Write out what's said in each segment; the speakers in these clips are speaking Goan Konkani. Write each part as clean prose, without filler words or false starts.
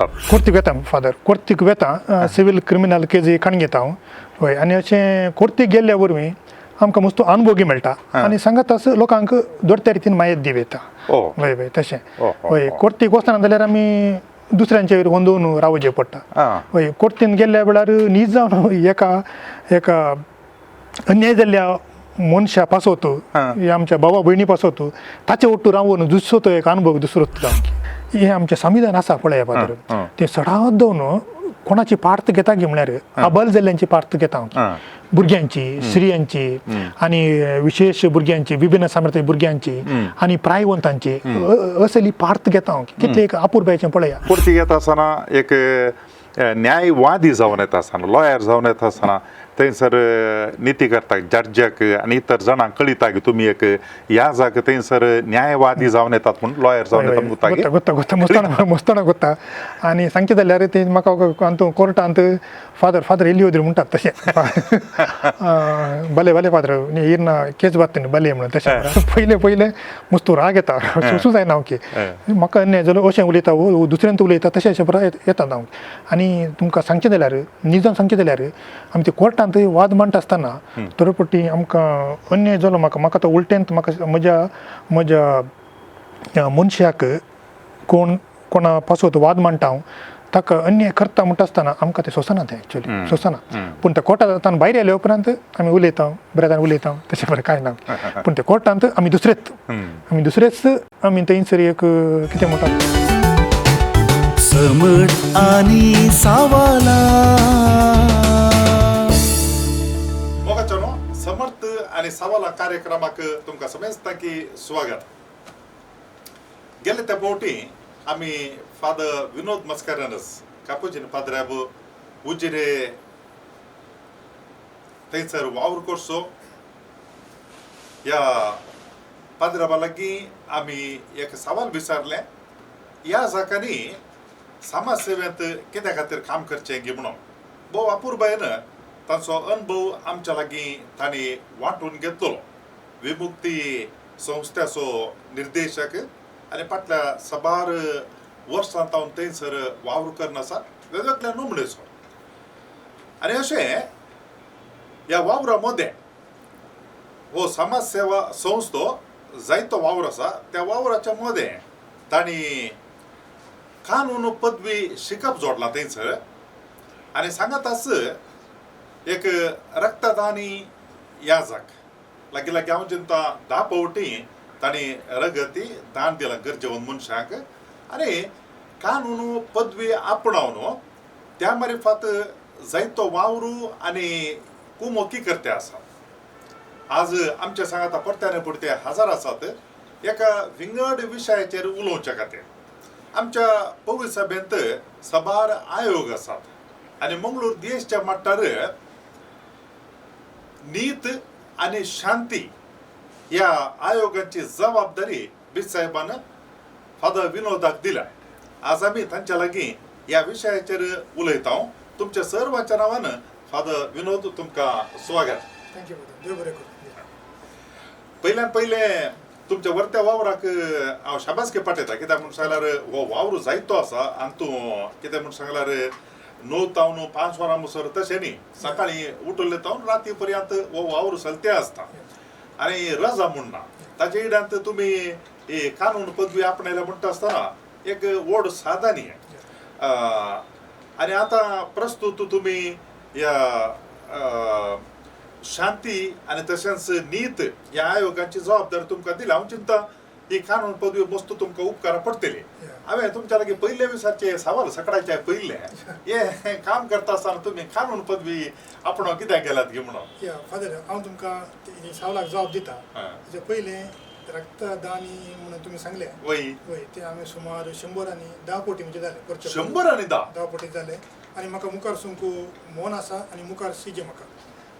वतात? कोर्तीक वेता फादर, कोर्तीक वेता, सिवील क्रिमिनल केजी काण घेता हांव. हय, आनी अशें कोर्तीक गेल्ल्या वरवीं आमकां मस्त अनुभोगी मेळटा आनी सांगाताच लोकांक दोडत्या रितीन मायत दिव येता. हय हय, तशें. हय, कोर्तीक वचना जाल्यार आमी दुसऱ्यांचेर गोंदोवन रावचें पडटा. हय, कोर्तीन गेल्ल्या वेळार न्हीद जावन एका एका अन्याय जाल्ल्या मनशा पासत, आमच्या भावा भयणी पासत ताचे ओट्टू रावन दुसरो तो एक अनुभव दुसरो जावन हें आमचें संविधान आसा पळय फादर, तें सडात दवरून कोणाची पार्त घेता गी म्हळ्यार अबल जाल्ल्यांची पार्त घेता हांव, भुरग्यांची, स्त्रियांची आनी विशेश भुरग्यांची, विभिन्न सामर्थ्य भुरग्यांची आनी प्रायवंतांची असली पार्त घेता हांव. कितले एक अपुरबायेचें पळया. कोर्तीक येता आसतना एक न्यायवादी जावन येता आसतना, लॉयर जावन येता आसतना थंयसर नितीकर्ताक, जड्जाक आनी इतर जाणांक कळिता की तुमी एक ह्या जाग थंयसर न्यायवादी जावन येतात म्हूण, लॉयर जावन येतात म्हूण. गोत्ता गोत्ता गोत्ता, मुस्ताना मुस्ताना गोत्ता. आनी सांगचें जाल्यार ते म्हाका अंतू कोर्टांत फादर फादर एली ओद्री म्हणटात तशें, भले भले फादर इर्ना केस बात भले म्हणून. तशें पयलें पयलें मुस्तू राग येता, सोसूं जायना हांव की म्हाका अन्याय जालो अशें उलयता वो दुसऱ्यांत उलयता तशें अशें बरें येता हांव. आनी तुमकां सांगचें जाल्यार, निजान सांगचें जाल्यार आमी ते कोर्टांत वाद मांडटा आसतना थोडे फावटी आमकां अन्याय जालो, म्हाका म्हाका तो उलटेंत म्हाका म्हज्या म्हज्या मनशाक कोण कोणा पासत वाद मांडटा हांव ताका अन्याय करता म्हणटा आसतना आमकां तें सोंसना, तें एक्चुअली सोंसना. पूण त्या कोर्टांत आतां भायर आयल्या उपरांत आमी उलयता, बऱ्या उलयता, तशें बरें कांय ना. पूण त्या कोर्टांत आमी दुसरेच, आमी दुसरेच, आमी थंयसर एक कितें म्हणटा. समट आनी सावाला. मोगाचो समर्थ आनी सवाला कार्यक्रमाक तुमकां समेस्ता की स्वागत. गेले त्या फावटी आमी फादर विनोद मस्करनस कापुजीन पाद्र्याब उजिरे थंयसर वावर करचो ह्या पाद्र्याबा लागीं आमी एक सवाल विचारलें, ह्या जाकांनी समाज सेवेंत कित्या खातीर काम करचें गी म्हणून. भोव अपुरबायेन तांचो अनुभव आमच्या लागीं तांणी वांटून घेतलो. विमुक्ती संस्थेचो निर्देशक आनी फाटल्या साबार वर्सां तावन थंयसर वावर करून आसा वेगवेगळ्या नमणेचो. आनी अशें ह्या वावरा मदें हो समाज सेवा संस्थो जायतो वावर आसा, त्या वावराच्या मदें तांणी कानून पदवी शिकप जोडलां थंयसर आनी सांगाताच एक रक्तदानी याजक लागीं लागीं हांव चिंता 10 फावटी तांणी रगती दान दिलां गरजेवंत मनशांक. आनी कानून पदवी आपणावन त्या मारिफात जायतो वावरू आनी कुमोकी करते आसा. आज आमच्या सांगाता परत्याने परते हजार आसात एका विंगड विशयाचेर उलोवच्या खातीर. आमच्या पवित्र सभेंत साबार आयोग आसात आनी मंगळूर देशच्या मट्टार नीत आनी शांती ह्या आयोगाची जबाबदारी बीच साहेबान फादर विनोदाक दिल्या. आज आमी तांच्या लागीं ह्या विशयाचेर उलयता. तुमच्या सर्वांच्या नांवान फादर विनोद तुमकां स्वागत. Thank you, देव बरें करूं. पयल्यान पयलें तुमच्या वर्त्या वावराक हांव शाबासकी पाठयता, कित्याक म्हूण सांगल्यार हो वावर जायतो आसा आनी तूं कितें म्हूण सांगल्यार 9 तावन 5 वरां मुसर तशें न्ही, सकाळीं उठले तावन राती पर्यंत हो वावर चलते आसता आनी रजा म्हूण ना. ताचे इड्यांत तुमी ही कानून पदवी आपणायल्या म्हणटा आसतना एक व्हड साधन. आनी आतां प्रस्तूत तुमी ह्या शांती आनी तशेंच नीत ह्या आयोगाची जबाबदारी तुमकां दिल्या. हांव चिंता ही कानून पदवी मस्त तुमकां उपकारा पडटली. हांवें तुमच्या लागीं पयले विचारचे सवाल सकाळचे पयले, हें काम करता आसतना तुमी कानून पदवी आपण कित्याक गेलात गी म्हणून. या फादर, हांव तुमकां सवालाक जबाब दिता. ताचे पयलें रक्तदानी म्हणून तुमी सांगलें, वय वय, ते हांवें सुमार 110 कोटी म्हणजे जाले, 110 10 कोटी जाले. आनी म्हाका मुखार सुंकू मन आसा आनी मुखार सिजे म्हाका.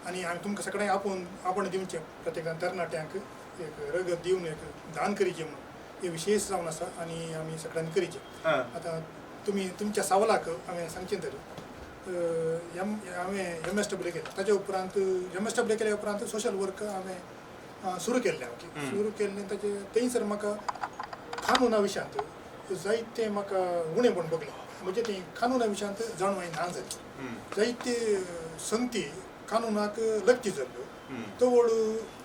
आनी हांवें तुमकां सगळ्यांक आपोवन आपोवणें दिवचें, प्रत्येकान तरणाट्यांक एक रगत दिवन एक दान करीचें म्हणून हे विशेश जावन आसा आनी आमी सगळ्यांनी करीचें. आतां तुमी तुमच्या सवालाक हांवें सांगचें तर हांवें MSW केलें. ताच्या उपरांत MSW केल्या उपरांत सोशल वर्क हांवें सुरू केल्लें. सुरू केल्लें ताचे थंयसर म्हाका कानुना विशयांत जायतें म्हाका उणेंपण भोगलें. म्हणजे ती कानुना विशयांत जाणवाय ना जाली. जायते संगती कानुनाक लक्ती जाल्ल्यो. तवळ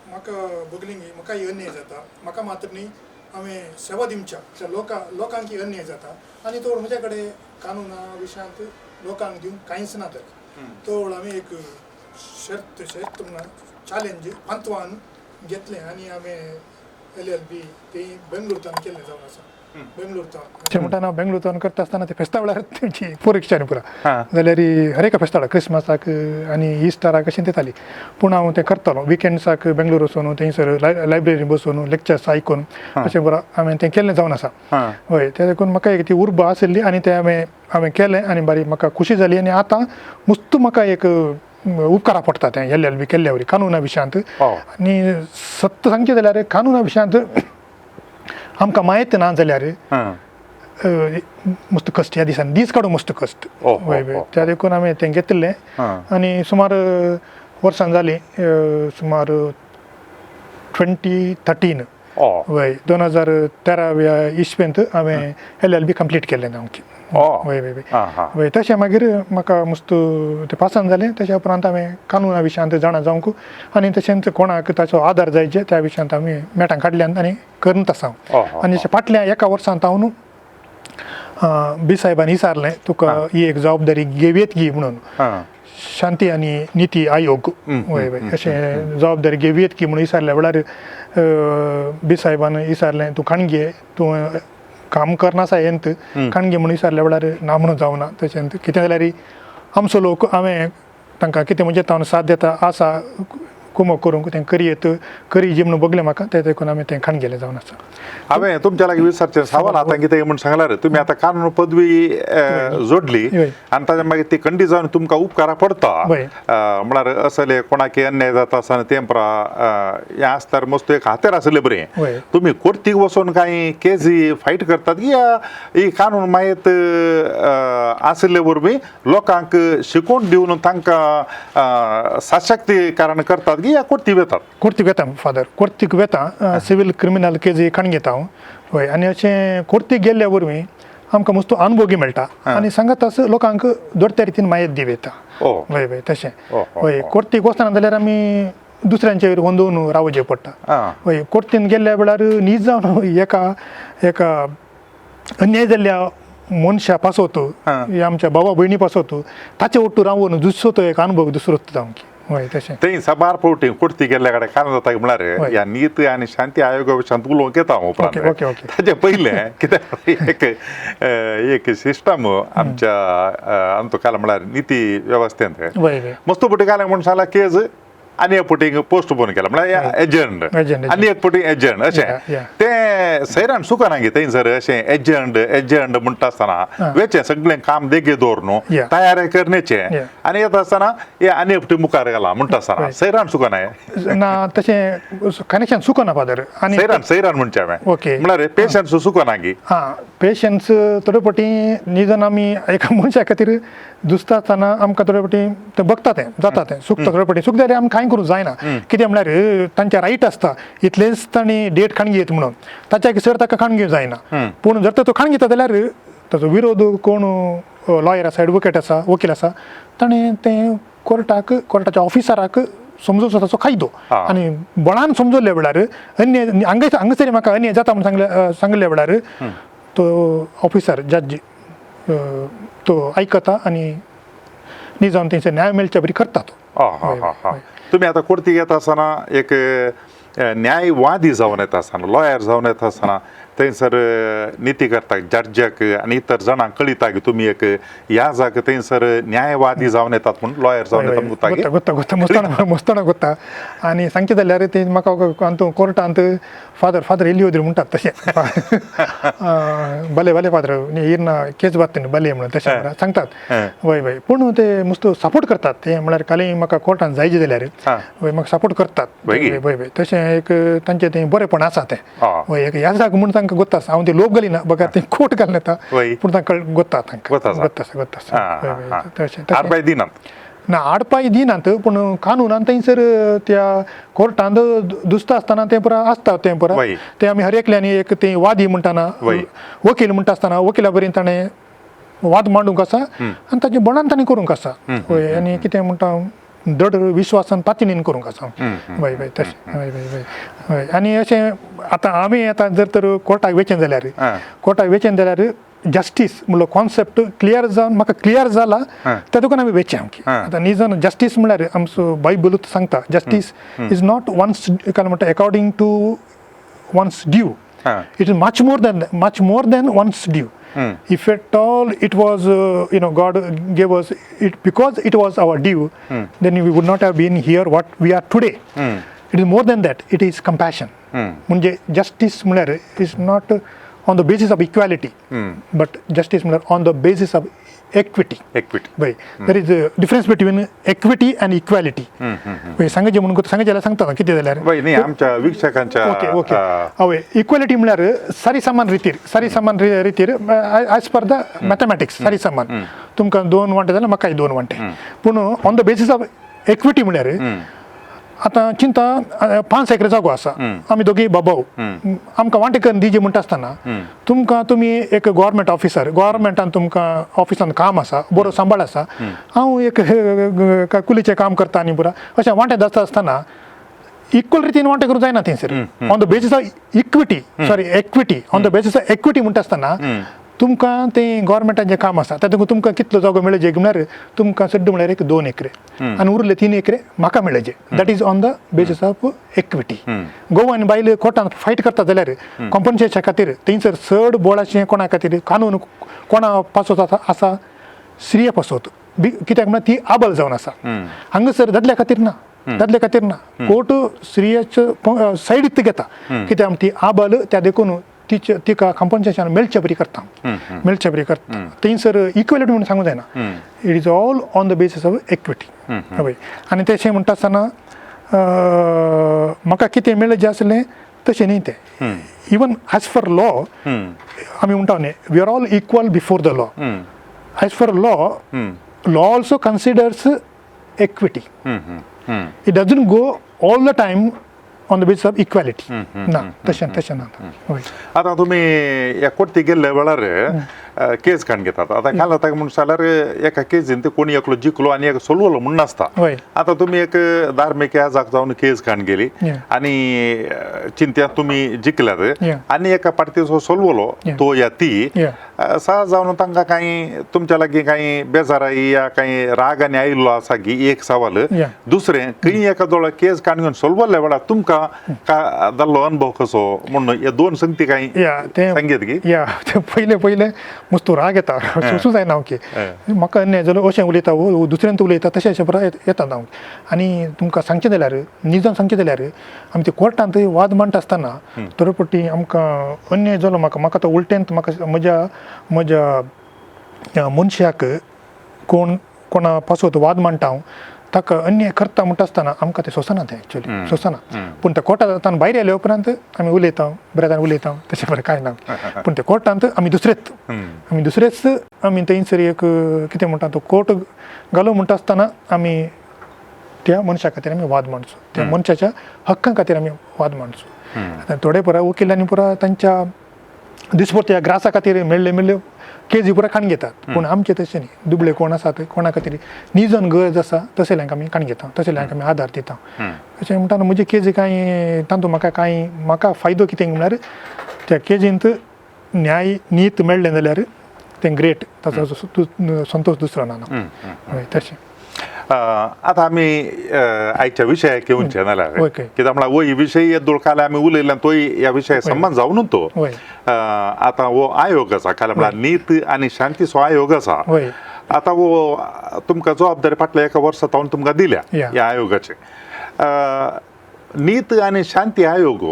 म्हाका बगलिंगी म्हाकाय अन्याय जाता, म्हाका मात्र न्ही हांवें सेवा दिवच्या त्या लोकांक अन्याय जाता आनी तवळ म्हज्या कडेन कानुना विशयांत लोकांक दिवंक कांयच ना जालें. तवळ हांवें एक शर्त शर्त म्हणून चॅलेंज पांतवान घेतलें आनी हांवें LLB ती बेंगलोर केल्लें जावन आसा. बेंगलोर अशें म्हणटा, बेंगलोर करता आसतना ते फेस्ता वेळार तेंची परीक्षा न्ही पुरा जाल्यार हर एका फेस्ताक क्रिसमसाक आनी इस्टराक अशें दिताली. पूण हांव तें करतालो विकेंड्साक बेंगलोर वचून थंयसर लायब्ररी बसून लेक्चर्स आयकून अशें बरो हांवें तें केल्लें जावन आसा. हय, तें देखून म्हाका एक ती उर्बा आशिल्ली आनी तें हांवें केलें आनी बरी म्हाका खुशी जाली आनी आतां मुस्त म्हाका एक उपकारा पडटा तें LLB केल्ल्या वरी कानुना विशयांत. आनी सत्य सांगचें जाल्यार कानुना विशयांत आमकां म्हायती ना जाल्यार मस्त कश्ट ह्या दिसांनी दीस काडूंक मस्त कश्ट. हय हय, त्या देखून हांवें तें घेतिल्लें आनी सुमार वर्सां जालीं, सुमार 2013, हय 2013व्या इस्वेंत हांवें LLB complete केल्लें आमचें. हय हय हय, तशें मागीर म्हाका मस्त तें पासान जालें. तेच्या उपरांत हांवें कानुना विशयांत जाणा जावंक आनी तशेंच कोणाक ताचो आदार जायचे त्या विशयांत आमी मेटां काडल्यान आनी करत आसा. आनी फाटल्या एका वर्सांत हांव बी साहेबान विचारलें, तुका ही एक जबाबदारी घेवयेत गी म्हणून, शांती आनी निती आयोग, हय हय अशें जबाबदारी घेवयेत की म्हणून विचारल्या वेळार बी साहेबान विचारलें, तूं काणगे तूं काम करनासा येंत काणगे म्हणून विचारल्या वेळार ना म्हणून जावना. तशेंच कितें जाल्यार आमचो लोक हांवें तांकां कितें म्हणजे तावन साथ दिता आसा कुमक करूंक तें करयेत करी जी म्हणून बगलें म्हाका तें देखून हांवें तें खाण गेलें जावन आसा. हांवें तुमच्या लागीं विचारचें सवाल आतां कितें म्हूण सांगल्यार तुमी आतां कानून पदवी जोडली आनी ताच्या मागीर ती खंडी जावन तुमकां उपकारा पडता, म्हळ्यार असले कोणाक अन्याय जाता आसतना तें हें आसल्यार मस्त एक हातेर आसलें बरें. तुमी कोर्तीक वचून कांय केजी फायट करतात की ही कानून मायत आशिल्ले वरवीं लोकांक शिकोवन दिवन तांकां सशक्तीकरण करतात की कोर्तीक वेतात? कोर्तीक वेता फादर, कोर्तीक वेता, सिवील क्रिमिनल केजी काण घेता हांव. हय, आनी अशें कोर्तीक गेल्ल्या वरवीं आमकां मस्त अनुभवगी मेळटा आनी सांगाताच लोकांक दोडत्या रितीन मायत दिव येता. हय हय तशें. हय, कोर्तीक वचना जाल्यार आमी दुसऱ्यांचेर वंदोवन रावचें पडटा. हय, कोर्तीन गेल्ल्या वेळार न्हीद जावन एका एका अन्याय जाल्ल्या मनशा पासत, आमच्या बाबा भयणी पासत ताचे ओट्टू रावन दुसरो तो एक अनुभव दुसरो जावंक. हय तशें थंय साबार फावटी कोर्ती गेल्ल्या कडेन कारण जाता म्हळ्यार ह्या नीत आनी शांती आयोगा विशयांत उलोवंक येता हांव उपरांत. ताचे पयलें कित्याक एक एक सिस्टम आमच्या आमचो काल म्हळ्यार निती वेवस्थेंत मस्त फावटी काल म्हूण सांगला केज आनी एक फावटी पोस्ट पोन केला म्हळ्यार एजंट आनी एक फावटी एजंट अशें तें सैरान सुकना गे थंयसर अशें एजंट एजंट म्हणटा आसतना वेचें सगळें काम देगे दवर न्हू तयार करण्याचें आनी येता आसतना हे आनी एक फावटी मुखार घाला म्हणटा आसतना सैरान सुकना ना तशें कनेक्शन सुकना फादर. आनी सैरान सैरान म्हणचें हांवें म्हळ्यार पेशन्स सुकना गी. हां, पेशन्स थोडे फावटी निदान आमी एका मनशा खातीर दुसता आसतना आमकां थोडे फावटी तें बगता तें जाता तें सुकता थोडे फावटी सुक जाल्यार आमी कांय करूंक जायना. कितें म्हळ्यार तांचे रायट आसता इतलेंच तांणी डेट खाण घेत म्हणून ताच्या सर ताका खाण घेवंक जायना. पूण जर तो खाण घेता जाल्यार ताचो विरोध कोण लॉयर आसा, एडवोकेट आसा, वकील आसा, ताणें तें कोर्टाक कोर्टाच्या ऑफिसराक समजोवचो ताचो कायदो आनी बळान समजवल्या वेळार अन्याय हांगासर म्हाका अन्याय जाता म्हूण सांगल्या वेळार तो ऑफिसर जज तो आयकता आनी निजाम थंयसर न्याय मेळच्या बरी करता तो. तुमी आतां कोर्तीक येता आसतना एक न्यायवादी जावन येता आसतना लॉयर जावन येता आसतना थंयसर निती करता जज्जाक आनी इतर जाणांक कळयता की तुमी एक ह्या जाग थंयसर न्यायवादी जावन येतात म्हूण लॉयर जावन येतात म्हणून गोत्ता गोत्ता मुस्ताना मुस्ताना गोत्ता. आनी सांगचें जाल्यार ते म्हाका अंतू कोर्टांत फादर फादर एली होद्री म्हणटात तशें भले भले फादर इर्ना केस बात भले म्हणून तशें सांगतात. हय हय, पूण ते मस्त सपोर्ट करतात ते म्हळ्यार काली म्हाका कोर्टान जायचे जाल्यार हय म्हाका सपोर्ट करतात. हय हय, तशें एक तांचें तें बरेंपण आसा तें. हय, एक ह्या जाग म्हूण तांकां गोत्ता आसा, हांव ते लोक घालिना बगर ते कोट घालून येता पूण तांकां गोत्ता तांकां गोत्ता गोत्ता तशें आडपाय दिनात ना आडपाय दिनात पूण कानुनान थंयसर त्या कोर्टांत दुसता आसतना तें पुरा आसता तें पुरा तें आमी हर एकल्यानी एक तें वादी म्हणटाना वकील म्हणटा आसतना वकिला बरी ताणें वाद मांडूंक आसा आनी ताचे बणान तांणी करूंक आसा. हय, आनी कितें म्हणटा दड विश्वासान पातणीन करूंक आसा. हय हय तशें. हय हय हय हय. आनी अशें आतां आमी आतां जर तर कोर्टाक वेचें जाल्यार, कोर्टाक वेचें जाल्यार जस्टीस म्हणलो कॉन्सेप्ट क्लियर जावन म्हाका क्लियर जाला त्या तुका आमी वेचें आमकी. आतां निजन जस्टीस म्हणल्यार आमचो बायबलूच सांगता, जस्टीस is not once काय म्हणटा according to one's due. It is much more than one's due. If at all it was God gave us it because it was our due, then we would not have been here what we are today. It is more than that. It is compassion. म्हणजे जस्टीस म्हणल्यार is not on the basis of equality, but justice म्हणल्यार on the basis of equity. Equity. हय, there is a difference between equity and equality. हय, सांगायचें म्हणून सांगायचें जाल्यार सांगता कितें जाल्यार. वय न्ही, आमच्या वीक्षकांच्या. ओके ओके हय, इक्वॅलिटी म्हणल्यार सारी समान रितीर, सारी समान रितीर, एज पर the mathematics सारी समान. तुमकां दोन वांटे जाल्यार म्हाकाय दोन वांटे. पूण on the basis of equity म्हणल्यार आतां चिंता 5 एकर जागो आसा, आमी दोगी बाबाव, आमकां वांटे करून दिजे म्हणटा आसतना तुमकां तुमी एक गव्हर्मेंट ऑफिसर, गव्हर्मेंटान तुमकां ऑफिसान काम आसा, बरो सांबाळ आसा, हांव एक कुलीचें काम करता आनी पुरा अशें वांटे आसता आसतना इक्वल रितीन वांटे करूंक जायना थंयसर. On the basis of equity, sorry, equity, on the basis of equity म्हणटा आसतना तुमकां तें गव्हर्मेंटाचें काम आसा, तातूंत तुमकां कितलो जागो मेळचे म्हळ्यार तुमकां सड्ड म्हळ्यार एक 2 एकरे आनी उरले 3 एकरे म्हाका मेळचे. That is on the basis of equity. Goa आनी बायल कोर्टान फायट करता जाल्यार कॉम्पन्सेशना खातीर थंयसर चड बोळाचें कोणा खातीर, कानून कोणा पासत आसा, आसा स्त्रिये पासत बी. कित्याक म्हळ्यार ती आबल जावन आसा. हांगासर दादल्या खातीर ना, दादल्या खातीर ना. कोर्ट स्त्रियेचो सायडीत घेता, कित्याक ती आबल, त्या देखून तिचे तिका कॉम्पन्सेशन मेळचे बरी करता, मेळचे बरी करता. थंयसर इक्वॅलिटी म्हणून सांगूं जायना. It is all on the basis of equity. हय, आनी तशें म्हणटा आसतना म्हाका कितें मेळ्ळें जें आसलें तशें न्ही तें. इवन एज फॉर लॉ आमी म्हणटा न्ही, we are all equal before the law. As for law, law also considers equity. It doesn't go all the time on the basis of equality. ना, तशें तशें ना. हय. आतां तुमी ह्या कोर्ती गेल्ल्या वेळार केस काण घेतात. आतां काल आतां म्हणून जाल्यार एका केजीन ते कोणी एकलो जिखलो आनी एक सोलवलो म्हूण नासता. आतां तुमी एक धार्मीक याजाक जावन केस काण गेली आनी चिंत्या तुमी जिखल्यात आनी एका पार्टीचो सोलवलो तो या ती सहज जावन तांकां कांय तुमच्या लागीं कांय बेजाराय या कांय राग आनी आयिल्लो आसा की एक सवाल. दुसरें, खंय एका दोळो केस काण घेवन सोलवल्ल्या वेळार तुमकां का जाल्लो अनुभव कसो म्हणून हे दोन संगती कांय या, तें सांगयत की. या, तें पयलें पयलें मस्त राग येता, सोसूं जायना हांव की म्हाका अन्याय जालो, अशें उलयता वो दुसऱ्यान उलयता, तशें अशें पुराय येता हांव. आनी तुमकां सांगचें जाल्यार, निजान सांगचें जाल्यार, आमी ते कोर्टांत वाद मांडटा आसतना थोडे फावटी आमकां अन्याय जालो, म्हाका म्हाका तो उलट्यांत म्हाका म्हज्या म्हज्या मनशाक कोण कोणा पासत वाद मांडटा हांव, ताका अन्याय करता म्हणटा आसतना आमकां तें सोंसना, तें एक्चुअली सोंसना. पूण त्या कोर्टांत आतां भायर आयल्या उपरांत आमी उलयता, बऱ्या उलयता, तशें बरें कांय ना. पूण त्या कोर्टांत आमी दुसरेच, आमी दुसरेच, आमी थंयसर एक कितें म्हणटा तो कोर्ट घालो म्हणटा आसतना आमी त्या मनशा खातीर आमी वाद मांडचो, त्या मनशाच्या हक्कां खातीर आमी वाद मांडचो. आतां थोडे पुरा वकिलांनी पुरा तांच्या दिसपट्ट्या ग्रासा खातीर मेळ्ळे मेळ्ळे केजी पुरा काण घेतात. पूण आमचे तशें न्ही. दुबळे कोण आसात, कोणा खातीर निजन गरज आसा, तसल्यांक आमी काण घेता, तसल्यांक आमी आदार दिता. अशें म्हणटा म्हजी केजी कांय तातूंत म्हाका कांय म्हाका फायदो कितें म्हळ्यार त्या केजींत न्याय नीत मेळ्ळें जाल्यार तें ग्रेट, ताचो संतोश दुसरो ना. हय, तशें. आतां आमी आयच्या विशयाक येवचे नाल्यार, कित्याक म्हळ्यार वय विशय येदोळ काल आमी उलयल्यान तोय ह्या विशया संबंद जावन तो. आतां हो आयोग आसा, काल म्हळ्यार नीत आनी शांतीचो आयोग आसा. आतां हो तुमकां जबाबदारी फाटल्या एका वर्सा सावन तुमकां दिल्या ह्या आयोगाचे. नीत आनी शांती आयोग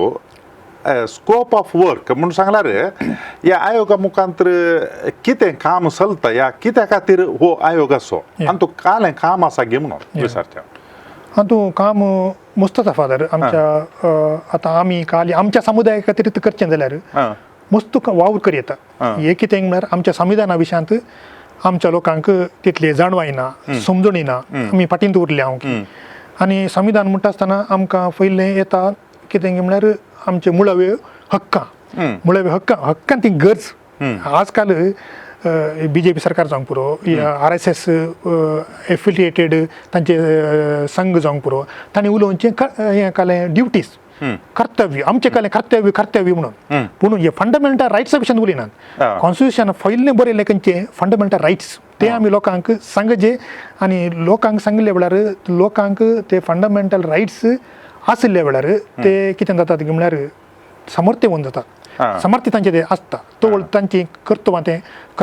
स्कोप ऑफ वर्क म्हणून सांगल्यार ह्या आयोगा मुखांतर कितें काम चलता या कित्या खातीर हो आयोग आसो आनी तो कालें काम आसा गे म्हणून विचारचें. हातूंत काम मस्त आसा फादर आमच्या. आतां आमी काल आमच्या समुदाया खातीर करचें जाल्यार मस्त वावर कर येता. हे कितें म्हळ्यार आमच्या संविधाना विशयांत आमच्या लोकांक तितली जाणवाय ना, समजणी ना, आमी फाटींत उरले हांव की. आनी संविधान म्हणटा आसतना आमकां पयलें येता कितें म्हळ्यार आमचे मुळावे हक्कां, मुळावे हक्कां, हक्कां ती गरज. आजकाल बीजेपी सरकार जावंक पुरो, आरएसएस एफिलिएटेड तांचे संघ जावंक पुरो, तांणी उलोवचें हें कालें ड्युटीज, कर्तव्य, आमचें कालें कर्तव्य कर्तव्य म्हणून. पूण हे फंडामेंटल रायट्सा विशयान उलयनात. कॉन्स्टिट्युशन फैल्लें बरयलें खंयचें फंडामेंटल रायट्स ते आमी लोकांक सांगचे आनी लोकांक सांगिल्ले वेळार लोकांक ते फंडामेंटल रायट्स आशिल्ल्या वेळार ते कितें जातात म्हणल्यार समर्थ्यवंत जातात, समर्थ्य तांचे ते आसता. तो तांची कर्तव्यां ते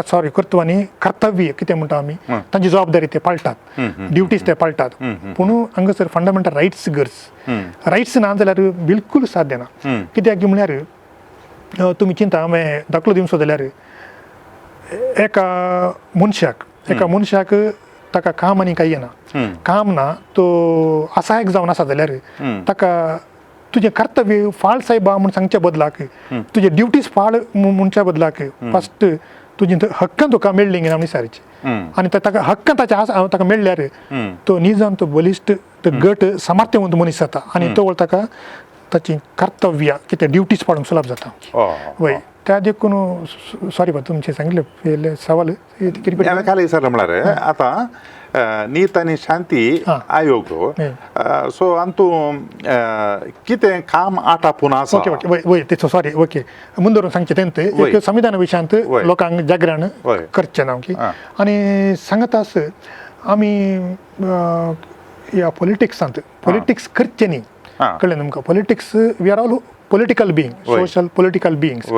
सॉरी कर्तव्यां न्ही कर्तव्य कितें म्हणटा आमी, तांची जबाबदारी ते पाळटात, ड्युटीज ते पाळटात. पूण हांगासर फंडामेंटल रायट्स गरज, रायट्स ना जाल्यार बिलकूल साध्य ना. कित्याक म्हणल्यार तुमी चिंता, हांवें दाखलो दिवचो जाल्यार एका मनशाक, एका मनशाक ताका काम आनी कांय येना, काम ना, तो असहायक जावन आसा जाल्यार ताका तुजें कर्तव्य फाळ सायबा म्हूण सांगच्या बदलाक, तुजे ड्युटीज फाळ म्हणच्या बदलाक फस्ट तुजी हक्कां तुका मेळ्ळी ना विचारची. आनी ताका हक्कां ताच्या आसा ताका मेळ्ळ्यार तो निजान तो बलिश्ट, तो गट सामर्थ्यवंत मनीस जाता आनी तो ताका ताची कर्तव्य कितें ड्युटीज पाळूंक सुलभ जाता. वय, त्या देखून सॉरी बा तुमचें सांगिल्लें सवाल. हांवें खाली विचारलें म्हळ्यार आतां नीत आनी शांती आयोग सो अंतू कितें काम आटापून आसा. ओके ओके, वय वय, तेचो सॉरी ओके मुंदरून सांगचें तें एक संविधान विशयांत लोकांक जागरण करचें ना. ओके, आनी सांगता आस आमी ह्या पॉलिटिक्सांत पॉलिटिक्स करचें न्ही, कळ्ळें तुमकां? Politics, we are all political being, social political beings.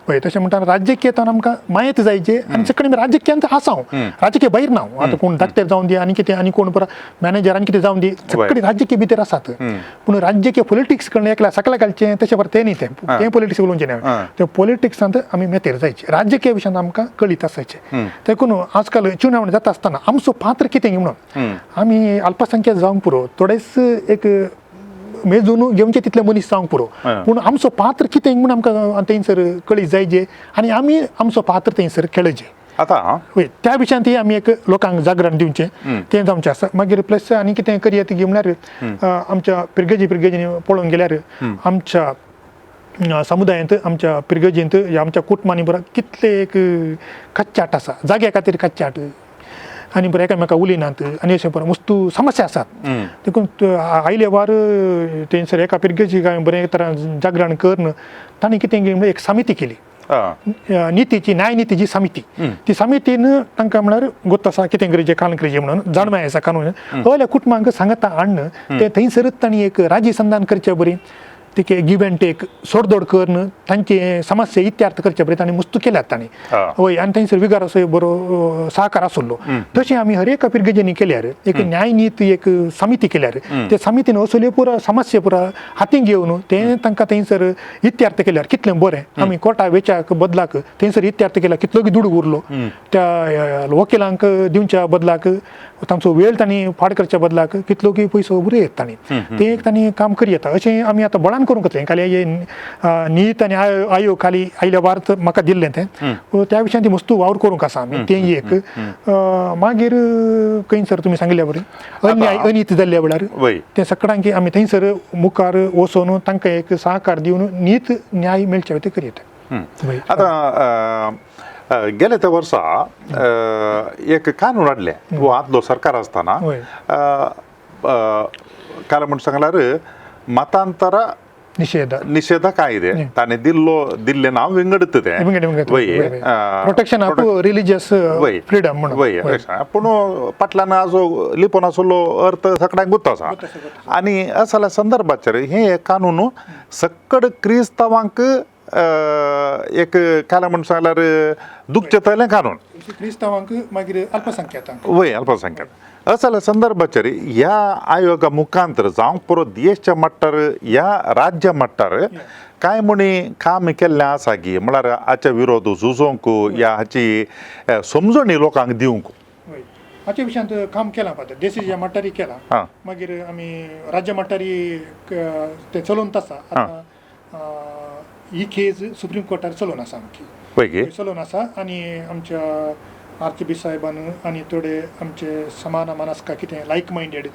वय, तशें म्हणटा राजकीय आमकां मायत जायचे आनी सगळे राजकीयांत आसा, हांव राजकीय भायर ना. आतां कोण डाक्टर जावन दी आनी कितें आनी कोण पुरा मॅनेजर आनी कितें जावन दी, सगळे राजकीय भितर आसात. पूण राजकीय पॉलिटिक्स करून एकल्या सकल्या घालचें तशें बरें तें न्ही, तें तें पॉलिटिक्स उलोवचें न्ही. तें पॉलिटिक्सांत आमी मेतेर जायचे, राजकीय विशयांत आमकां कळीत आसायचें. देखून आजकाल चुनावणी जाता आसतना आमचो पात्र कितें म्हणून आमी अल्पसंख्याक जावंक पुरो, थोडेच एक मेजून घेवचे तितले मनीस जावंक पुरो, पूण आमचो पात्र कितें म्हूण आमकां थंयसर कळीत जायचे आनी आमी आमचो पात्र थंयसर खेळचे. आतां वय, त्या विशयांत आमी एक लोकांक जागरण दिवचें तें जावचें आसा. मागीर प्लस आनी कितें करयत की म्हळ्यार आमच्या पिरगेजी पिरगेजींनी पळोवंक गेल्यार आमच्या समुदायांत, आमच्या पिरगेजींत, आमच्या कुटुंबांनी बरो कितले एक कच्चाट आसा, जाग्या खातीर कच्चाट आनी बरें एकामेका उलयनात आनी अशें बरें वस्तू समस्या आसात. देखून आयले वार थंयसर एका पिरगेजी काय बरें तरान जागरण करून तांणी कितें म्हणल्यार एक समिती केली, नितीची, न्यायनितीची समिती. ती समितीन तांकां म्हळ्यार गोत्त आसा कितें गरजें कान गरजें म्हणून जाणवाय आसा कानून हयल्या कुटुंबांक सांगता हाडून ते थंयसरच तांणी एक राजी संधान करचे बरी, तिके गिव एंड टेक सोडदोड करून तांचे समस्या इत्यार्थ करचे बरी तांणी मुस्तू केल्यात तांणी. वय, आनी थंयसर विगार असो बरो सहकार आसलो. तशें आमी हर एका पिरगेजींनी केल्यार एक न्यायनीत एक समिती केल्यार ते समितीन असल्यो पुरा समस्या पुरा हातीन घेवन ते तांकां थंयसर इत्यार्थ केल्यार कितलें बरें. आमी कोर्टा वेच्याक बदलाक थंयसर इत्यार्थ केल्यार कितलो दुडू उरलो त्या वकिलांक दिवच्या बदलाक, तांचो वेळ तांणी फाड करच्या बदलाक कितलो की पयसो उरयत तांणी तें एक तांणी काम करयता. अशें आमी आतां बळान करूंक जातलें. खाली हे नीत आनी आयोग खाली आयल्या वार्त म्हाका दिल्लें तें त्या विशयान ती वस्तू वावर करूंक आसा आमी तें एक. मागीर खंय सर तुमी सांगिल्ल्या बरी अन्याय अनीत जाल्ल्या वेळार तें सगळ्यांक आमी थंयसर मुखार वचून तांकां एक सहकार दिवन नीत न्याय मेळचे ते करयता. आतां गेले त्या वर्सा एक कानून हाडलें वो आदलो सरकार आसतना, कारण म्हण सांगल्यार मतांतर निषेध निषेध कायदे ताणें दिल्लो दिल्लें नांव विंगडत तें वय, प्रोटेक्शन ऑफ रिलिजियस फ्रीडम म्हणून वय. पूण फाटल्यान आजो लिपोन आसलो अर्थ सगळ्यांक गुत्त आसा. आनी असल्या संदर्भाचेर हे कानून सकड क्रिस्तांवांक एक काय म्हण सांगल्यार दुखचें तलें कानून, क्रिस्तांवांक मागीर अल्पसंख्याकांक वय अल्पसंख्याक. असल्या संदर्भाचेर ह्या आयोगा मुखांतर जावंक पुरो देशच्या मट्टार ह्या राज्या मट्टार कांय म्हणी काम केल्लें आसा की म्हळ्यार हाच्या विरोध झुजोवंक ह्या हाची समजणी लोकांक दिवंक हाचे विशयांत काम केलां फादर, देशाच्या मट्टारी केलां, मागीर आमी राज्य मट्टारी तें चलोवन आसा. आतां ही केज सुप्रीम कोर्टार चलोवन आसा, आमची चलोवन आसा. आनी आमच्या आर्चबिशप साहेबान आनी थोडे आमचे समान मानसका कितें लायक मायंडेड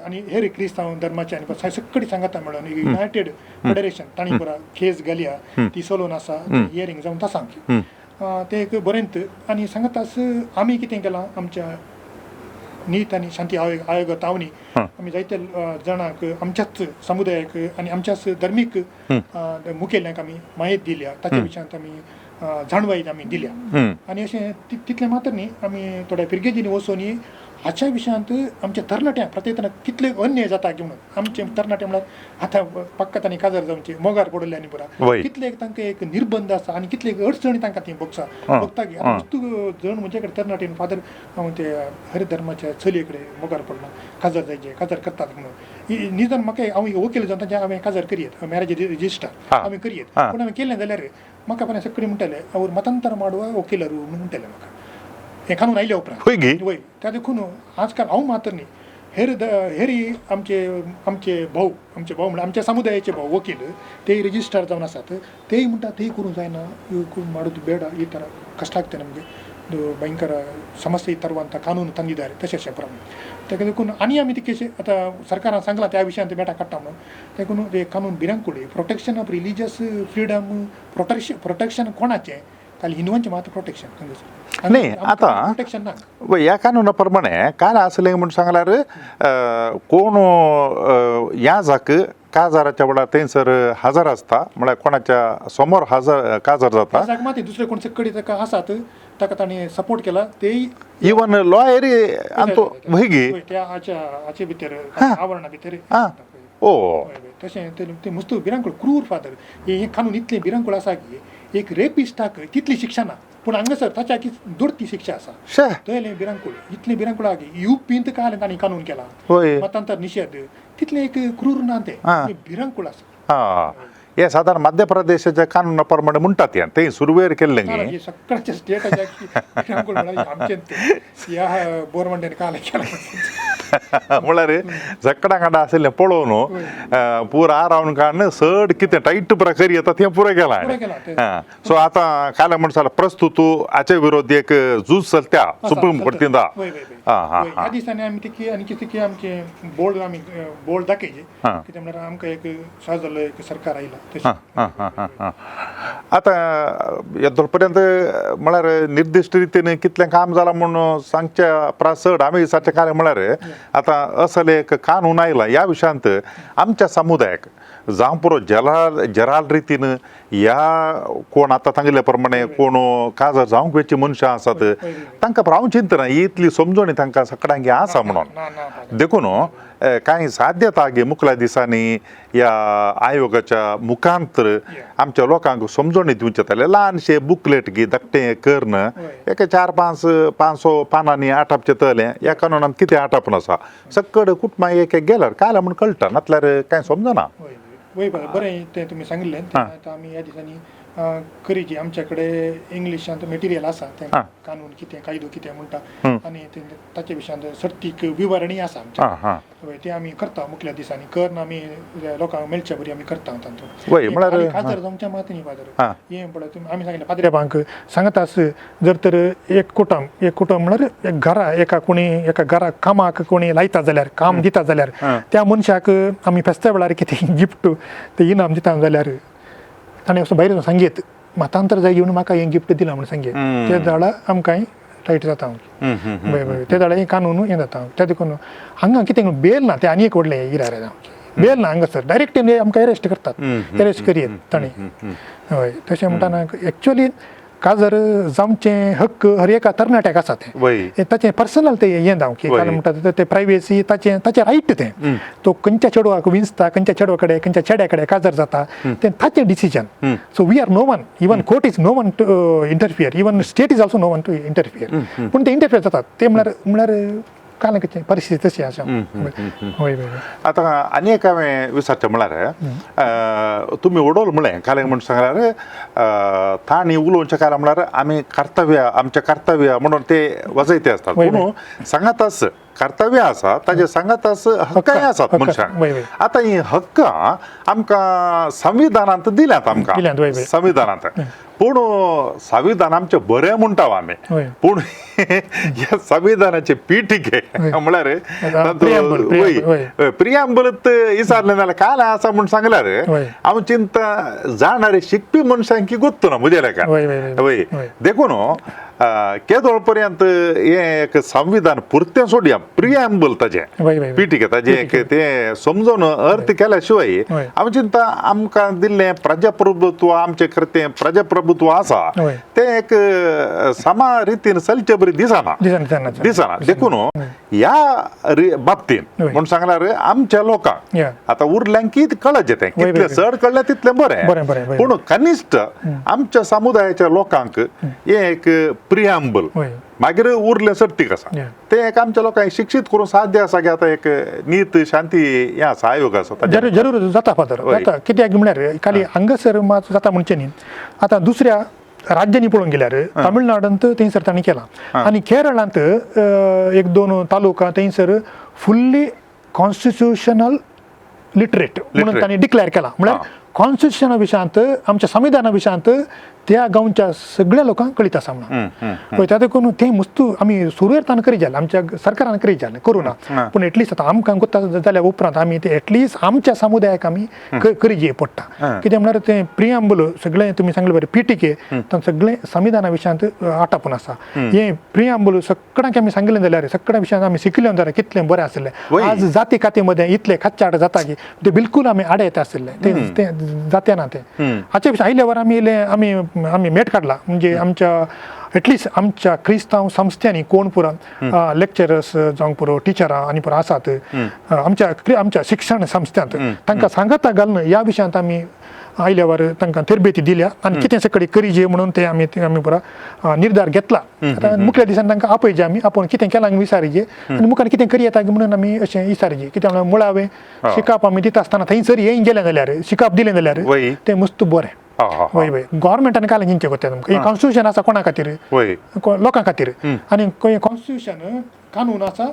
आनी हेर क्रिस्तांव धर्माचे आनी सगळी सांगाता मेळून युनायटेड फेडरेशन तांणी पुरा केस घालया, ती चलोवन आसा, हियरींग जावन आसा आमची. तें एक बरेंत आनी सांगतास आमी कितें केलां आमच्या नीत आनी शांती आयोग तावनी आमी जायते जाणांक आमच्याच समुदायाक आनी आमच्याच धर्मीक मुखेल्यांक आमी म्हायती दिल्या, ताच्या विशयांत आमी जाणवाय आमी दिल्या. आनी अशें तितलें मात्र न्ही, आमी थोड्या फिरगेजींनी वचून हाच्या विशयांत आमच्या तरणाट्यांक प्रत्येक कितले अन्याय जाता की म्हणून आमचे तरणाटे म्हळ्यार आतां पक्का तांणी काजार जावचे मोगार पडले आनी पुरा कितले तांकां एक निर्बंध आसा आनी कितले अडचणी तांकां ती भोगता भोगता की आतां वस्तू जण म्हजे कडेन तरणाटे फादर हांव ते हरिधर्माच्या चलये कडेन मोगार पडला, काजार जायचे, काजार करतात म्हणून निदान म्हाका हांव वकील जावन तांचे हांवें काजार करयेत, मॅरेज रजिस्टर हांवें करयेत, पूण हांवें केलें जाल्यार म्हाका पण सगळीं म्हणटाले our मतांतर माडवा वकीलरू म्हणून म्हणटाले म्हाका हें कानून आयल्या उपरांत. वय त्या देखून आजकाल हांव मात्र न्ही, हेर हेरी आमचे आमचे भाऊ आमचे भाऊ म्हणल्यार आमच्या समुदायाचे भाऊ वकील तेय रजिस्टर जावन आसात, तेय म्हणटा तेय करूंक जायना, ಮಾಡೋದು ಬೇಡ, ಈ ಥರ ಕಷ್ಟ ಆಗ್ತದೆ ನಮಗೆ, ಇದು ಭಯಂಕರ ಸಮಸ್ಯೆ ತರುವಂಥ ಕಾನೂನು ತಂದಿದ್ದಾರೆ तशें अशें प्रमाण. ताका देखून आनी आमी ती केशी आतां सरकारान सांगलां त्या विशयांत बेटा काडटा म्हणून, देखून ते कानून भिरांकूळ protection of religious freedom protection कोणाचें खाली हिंदवांचें मात्र प्रोटेक्शन हांगासर न्ही आतां प्रोटेक्शन ना. ह्या कानूना प्रमाणे काल आसलें म्हूण सांगल्यार कोण ह्या जाक काजाराच्या वेळार थंयसर हजर आसता, म्हळ्यार कोणाच्या समोर हजर काजार जाता, जाक मात दुसरे कोण सकडी ताका आसात ताका ताणें सपोर्ट केला तेय इवन लॉयरी आनी वयगी त्या हाचे भितर आवरणा भितर. ओ तशें तें मस्त भिरांकूळ क्रूर फादर हें कानून इतलें भिरांकूळ आसा की एक रेपिस्टाक तितली शिक्षा ना, पूण हांगासर ताच्या दोडती शिक्षा आसा. थंय भिरांकूळ इतलें भिरांकूळ आहा की युपींत काल तांणी कानून केला मतांतर निशेध, तितलें एक क्रूर ना, तें भिरांकूळ आसा. हे सादारण मध्य प्रदेशाच्या कानूना प्रमाणे म्हणटात हें थंय सुरवेर केल्लें न्ही सगळ्याच्या स्टेटाच्या भिरांकूळ म्हळ्यार आमचें तें ह्या बोरवंड्यान काल केलां म्हळ्यार झकडां कांडा आशिल्लें पळोवन पुरा आरावन काडून चड कितें टायट पुरा येता तें पुरो केलां. सो आतां काल म्हण जाल्यार प्रस्तुत हाचे विरोध एक झूज चलता सुप्रीम कोर्टींत. ह्या दिसांनी आमी ती आनी कितें की आमचें बोर्ड आमी बोर्ड दाखयचे कितें म्हळ्यार आमकां एक सहज जाल्लो एक सरकार आयला. आतां येदोळ पर्यंत म्हळ्यार निर्दिश्ट रितीन कितलें काम जालां म्हूण सांगच्या परस चड आमी विचारचें कार्य म्हळ्यार आतां असले एक कानून आयला ह्या विशयांत आमच्या समुदायाक जावं पुरो जराल रितीन ह्या कोण आतां सांगिल्ल्या प्रमाणे कोण काजार जावंक वेची मनशां आसात तांकां हांव चिंतना इतली समजणी तांकां सगळ्यांक आसा म्हणून, देखून कांय साध्यता गे मुखल्या दिसांनी ह्या आयोगाच्या मुखांतर आमच्या लोकांक समजणी दिवचें जाल्यार ल्हानशें बुकलेट गी धाकटें करून एक 4-5 500 पानांनी आटापचें तलें ह्या कानूनांत कितें आटापून आसा सगळें कुटुंबां एक एक गेल्यार कांय म्हूण कळटा, नातल्यार कांय समजना. वय बरें तें तुमी सांगिल्लें. आतां आमी ह्या दिसांनी करीची आमच्या कडेन इंग्लिशांत मटेरियल आसा तें कानून कितें कायदो कितें म्हणटा आनी ताचे विशयांत सर्तीक विवरणी आसा आमच्या, तें आमी करता मुखल्या दिसांनी करून आमी लोकांक मेळच्या बरी आमी करता तातूंत. काजार जावच्या मात न्ही फादर हें पळय तुमी आमी सांगिल्लें पाद्र्याबांक सांगतास जर तर एक कुटुंब एक कुटुंब म्हळ्यार एक घरा एका कोणी एका घरा कामाक कोणी लायता जाल्यार काम दिता जाल्यार त्या मनशाक आमी फेस्ता वेळार कितें गिफ्ट ते इनाम दिता जाल्यार ताणें असो भायर सांगीत मतांतर जाय घेवन म्हाका हें गिफ्ट दिलां म्हणून सांगीत ते जाल्यार आमकां टायट जाता ते जाल्यार कानून हें जाता. त्या देखून हांगा कितें बेल ना तें आनी एक व्हडलें इरार बेल ना हांगासर डायरेक्ट आमकां एरेस्ट करतात, एरेस्ट करयेत ताणें. हय तशें म्हणटाना एक्चुअली काजार जावचें हक्क हर एका तरणाट्याक आसा तें ताचें पर्सनल तें हें जावं की कारण म्हणटा तें प्रायवेसी ताचें ताचें रायट तें तो खंयच्या चेडवाक विंचता खंयच्या चेडवा कडेन खंयच्या चेड्या कडेन काजार जाता तें ताचें decision. So we are no one, even court is no one to interfere, even state is also no one to interfere, पूण ते इंटरफियर जातात ते म्हळ्यार म्हळ्यार काल कशें परिस्थिती तशी आसा. हय आतां आनी एक हांवें विचारचें म्हळ्यार तुमी उडोवल म्हळें काल म्हूण सांगल्यार तांणी उलोवचें काल म्हळ्यार आमी कर्तव्य आमचें कर्तव्य म्हणून ते वजयते आसतात, पूण सांगाताच कर्तव्य आसा ताजे सांगाताच हक्काय आसात मनशांक. आतां हीं हक्कां आमकां संविधानांत दिल्यात, आमकां संविधानांत, पूण संविधान आमचें बरें म्हणटा आमी, हय. पूण ह्या संविधानाचे पिठिके हय. म्हळ्यार प्रियांबल, प्रियांबल, हय. प्रियांबलत विचारलें जाल्यार काल आसा म्हूण सांगल्यार हय. हांव चिंता जाणारे शिकपी मनशांकी गोत्तू ना म्हज्या लेखान. हय, हय, हय. हय. हय. देखून केदोळ पर्यंत हें एक संविधान पुरतें सोडया, प्रियांबल ताजें हय, हय, हय. पिठिके ताजें एक तें समजून अर्थ केल्या शिवाय हय. हांव चिंता आमकां दिल्लें प्रजाप्रभुत्व, आमचें खरें तें प्रजाप्रभुत्व आसा हय. तें एक समा रितीन चलचे बरी दिसना. दिसना, दिसना. दिसना. देखून ह्या बाबतीन हय. म्हूण सांगल्यार आमच्या लोकांक या. आतां उरल्यांकी कळचें तें हय, हय, कितलें हय. चड कळ्ळें तितलें बरें. बरें, बरें, बरें. पूण कनिश्ठ आमच्या समुदायाच्या लोकांक हें एक प्रियांबल हय. मागीर उरलें सर्तीक आसा Yeah. तें एक आमच्या लोकांक शिक्षीत करूंक साध्य आसा की आतां एक नीत शांती हें आसा, आयोग आसा ताजेर. जरूर जरूर जाता फादर. हय. जाता. कित्याक म्हळ्यार खाली हांगासर मात जाता म्हणचें न्ही, आतां दुसऱ्या राज्यांनी पळोवंक गेल्यार तमिळनाडूंत थंयसर तांणी केलां आनी केरळांत एक दोन तालुका थंयसर फुल्ली कॉन्स्टिट्युशनल लिटरेट म्हणून Literate. तांणी डिक्लेअर केलां. म्हळ्यार कॉन्स्टिट्युशना विशयांत, आमच्या संविधाना विशयांत त्या गांवच्या सगळ्या लोकांक कळीत आसा म्हणून. पळय त्या देखून तें मुस्तू आमी सुरवेर तांकां करी जालें, आमच्या सरकारान करी जालें करूं ना, पूण एटलिस्ट आतां आमकां गोत्ता जाल्या उपरांत आमी तें एटलिस्ट आमच्या समुदायाक आमी करी पडटा. कितें म्हळ्यार तें प्रियांबल सगळें तुमी सांगलें बरें, पिटिके तांकां सगळें संविधाना विशयांत आटापून आसा. हें प्रियांबल सगळ्यांक आमी सांगलें जाल्यार, सगळ्या विशयांत आमी शिकले जाल्यार कितलें बरें आसलें. वय. आज जाती काती मदें इतले खच्चाट जाता की ते बिलकूल आमी आड येता आशिल्ले, ते ते जाते ना. ते हाचे विशीं आयल्यावर आमी इल्लें आमी आमी मेट काडला. म्हणजे आमच्या एटलिस्ट आमच्या क्रिस्तांव संस्थ्यांनी कोण पुरो लेक्चरर्स जावंक पुरो, टिचरां आनी पुरो आसात आमच्या आमच्या शिक्षण संस्थ्यांत, तांकां सांगाता घालून ह्या विशयांत आमी आयल्यावर तांकां तरबेती दिल्या आनी कितें सगळी करीजे म्हणून ते आमी ते आमी पुरो निर्धार घेतला. आतां मुखल्या दिसान तांकां आपयचे आमी, आपूण कितें केलां विचारीजे आनी मुखार कितें करी येता म्हणून आमी अशें विचारीजे. कित्याक म्हळ्यार मुळावें शिकप आमी दिता आसतना थंयसर येवन गेलें जाल्यार, शिकप दिलें जाल्यार वय. तें मस्त बरें. हा, हा, हा. वय वय. गव्हर्मेंटान काल चिंतचें कोत्ता तुमकां हें कॉन्स्टिट्युशन आसा कोणा खातीर? वय. लोकां खातीर. आनी कॉन्स्टिट्युशन कानून आसा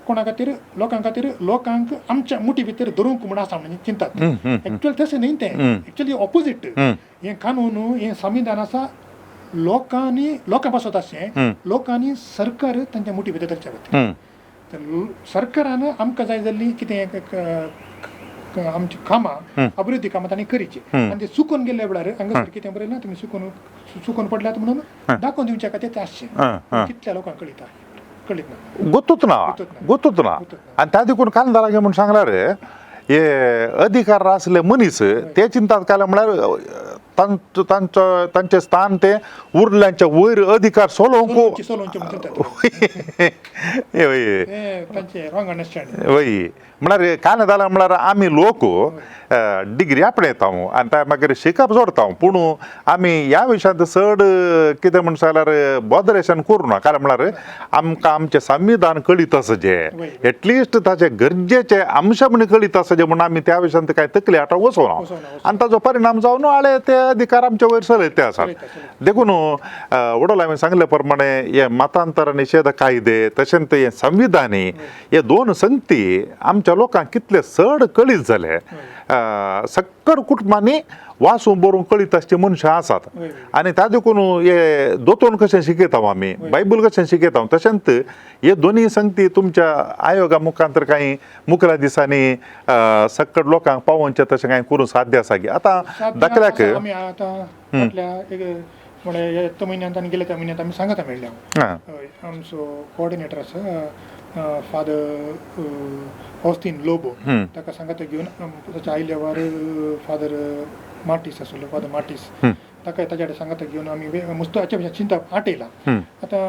कोणा खातीर? लोकां खातीर. लोकांक आमच्या मुठी भितर धरूंक म्हूण आसा म्हणून चिंतात. एक्चुअली तशें न्ही तें, एक्चुअली ऑपोजीट. हें कानून, हें संविधान आसा लोकांनी, लोकां पासत आसचें, लोकांनी सरकार तांच्या मुठी भितर धरच्या खातीर. तर सरकारान आमकां जाय जाल्ली कितें एक आमची कामां, अभिवृद्धी कामां तांणी करीची आनी ते चुकून गेल्ल्या वेळार हांगासर कितें बरयलां तुमी चुकून चुकून पडल्यात म्हणून दाखोवन दिवच्या खातीर तें आसचें. कितल्या लोकांक कळीत कळीत ना. गोतूच ना. गोतूच ना. गोतूच ना. गोतूच ना. आनी त्या देखून काल जालां म्हूण सांगल्यार हे अधिकार आसले मनीस ते चिंतात काय म्हळ्यार तांचो तांचो तांचें स्थान ते उरल्यांच्या वयर अधिकार सोलोवंक. सोलोवचे सोलोवचे म्हणून चिंतात. हे वय. तें तांचें रॉंग अंडरस्टँडिंग. वय, म्हळ्यार कांय जालां म्हळ्यार आमी लोक डिग्री आपणयता आनी त्या मागीर शिकप जोडता, पूण आमी ह्या विशयांत चड कितें म्हण जाल्यार बॉदरेशन करूं ना. कारण म्हळ्यार आमकां आमचें संविधान कळीत आसा जे वय. एटलिस्ट ताचे गरजेचे अंश म्हण कळीत आसा जे म्हूण आमी त्या विशयांत कांय तकली आतां वचोना. वचोना, वचोना. आनी ताजो परिणाम जावन आळे ते अधिकार आमचे वयर चलयत ते आसात. चलयता, चलयता. देखून वडोल हांवें सांगले प्रमाणे हे मतांतर निशेध कायदे तशेंच हे संविधानी हे दोन संगती आमच्या लोकांक कितले चड कळीत जाले. सक्कड कुटुंबांनी वाचून बरोवंक कळीत आसची मनशां आसात. वय, वय. आनी त्या देखून हे दोतोन कशें शिकयता आमी, बायबल कशें शिकयता, तशेंच हे दोनूय संगती तुमच्या आयोगा मुखांतर कांय मुखल्या दिसांनी सक्कड लोकांक पावोवचें तशें कांय करूंक साध्य आसा की आतां साध्य दाखल्याक आसा. आमी आतां फाटल्या एक म्हळ्यार ह्या म्हयन्यांत आनी गेल्या त्या म्हयन्यांत आमी सांगाता मेळ्ळ्या. आं. हय, आमचो कोऑर्डिनेटर आसा फादर ऑस्तीन लोबो, ताका सांगाता घेवन ताच्या आयल्यावर फादर मार्टीस आसलो, फादर मार्टीस, ताका ताच्या कडेन सांगाता घेवन आमी मस्त हाच्या भशेन चिंतप आटयलां. आतां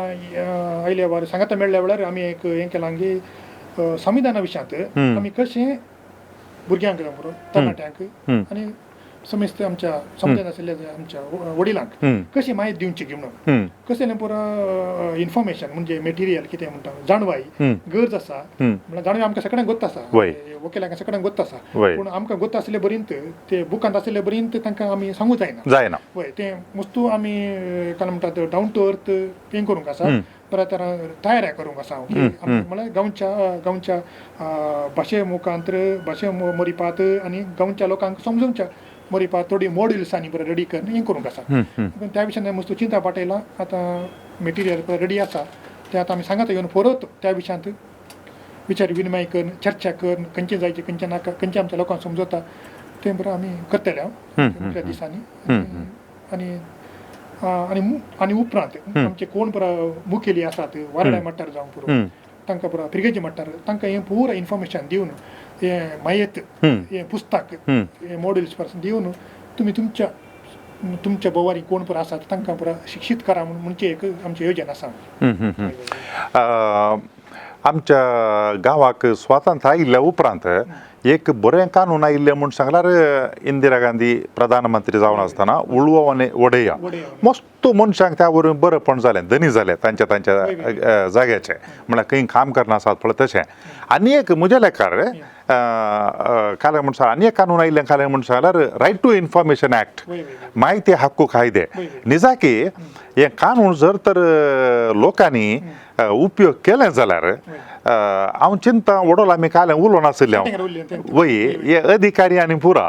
आयल्यावर सांगाता मेळ्ळ्या वेळार आमी एक हें केलां की संविधाना विशयांत आमी कशें भुरग्यांक जावं पुरो, तरणाट्यांक आनी समेस्त आमच्या समजन आशिल्ल्या आमच्या वडिलांक कशी म्हायती दिवची की म्हणून, कशें पुरो इन्फॉर्मेशन म्हणजे मेटिरियल कितें म्हणटा, जाणवाय गरज आसा. म्हळ्यार जाणवाय आमकां सगळ्यांक गोत्त आसा, वय. वकिलांक सगळ्यांक गोत्त आसा, वय. पूण आमकां गोत्त आशिल्ले बरींत ते बुकांत आशिल्ले बरींत तांकां आमी सांगूं जायना. जायना. वय, तें वस्तू आमी काय म्हणटात डावन टू अर्थ हें करूंक आसा, परत तयार करूंक आसा की म्हळ्यार गांवच्या गांवच्या भाशे मुखांतर, भाशे मरिपात आनी गांवच्या लोकांक समजोवच्या मोरीपा थोडी मॉड्युल्स आनी बरें रेडी करून हें करूंक आसा. त्या विशयान मस्त चिंता पाटयलां. आतां मटेरियल रेडी आसा तें आतां आमी सांगता येवन परत त्या विशयांत विचार विनिमय करून चर्चा करून खंयचें जायचें खंयचें नाका खंयचें आमच्या लोकांक समजता तें बरें आमी करतले हांव मुखार दिसांनी. आनी आनी आनी उपरांत आमचे कोण बरो मुखेली आसात वारडा मट्टार जावं पुरो तांकां पुरो फिरगेजी मट्टार तांकां हें पुरो इन्फॉर्मेशन दिवन हें मायत हें पुस्तक हें मॉड्युल्स पासून दिवन तुमी तुमच्या तुमच्या बोवारी कोण पुरो आसात तांकां पुरो शिक्षीत करा म्हणून म्हणचे एक आमचें योजन आसा. आमच्या गांवाक स्वातंत्र्य आयिल्ल्या उपरांत एक बरें कानून आयिल्लें म्हूण सांगल्यार इंदिरा गांधी प्रधानमंत्री जावन आसतना उळवो आनी वडया मस्त मनशांक त्या वरवीं बरेंपण जालें, धनी जाले तांच्या तांच्या जाग्याचे, म्हळ्यार खंय काम करना आसात पळय तशें. आनी एक म्हज्या लेखार कालें म्हूण सांग आनी एक कानून आयिल्लें कालें म्हूण सांगल्यार रायट टू इन्फॉर्मेशन एक्ट, माहिती हक्क कायदे. निजाकी हें कानून जर तर लोकांनी उपयोग केलें जाल्यार हांव चिंता वडोल आमी कालें उलोवन आशिल्लें हांव वय हे अधिकारी आनी पुरा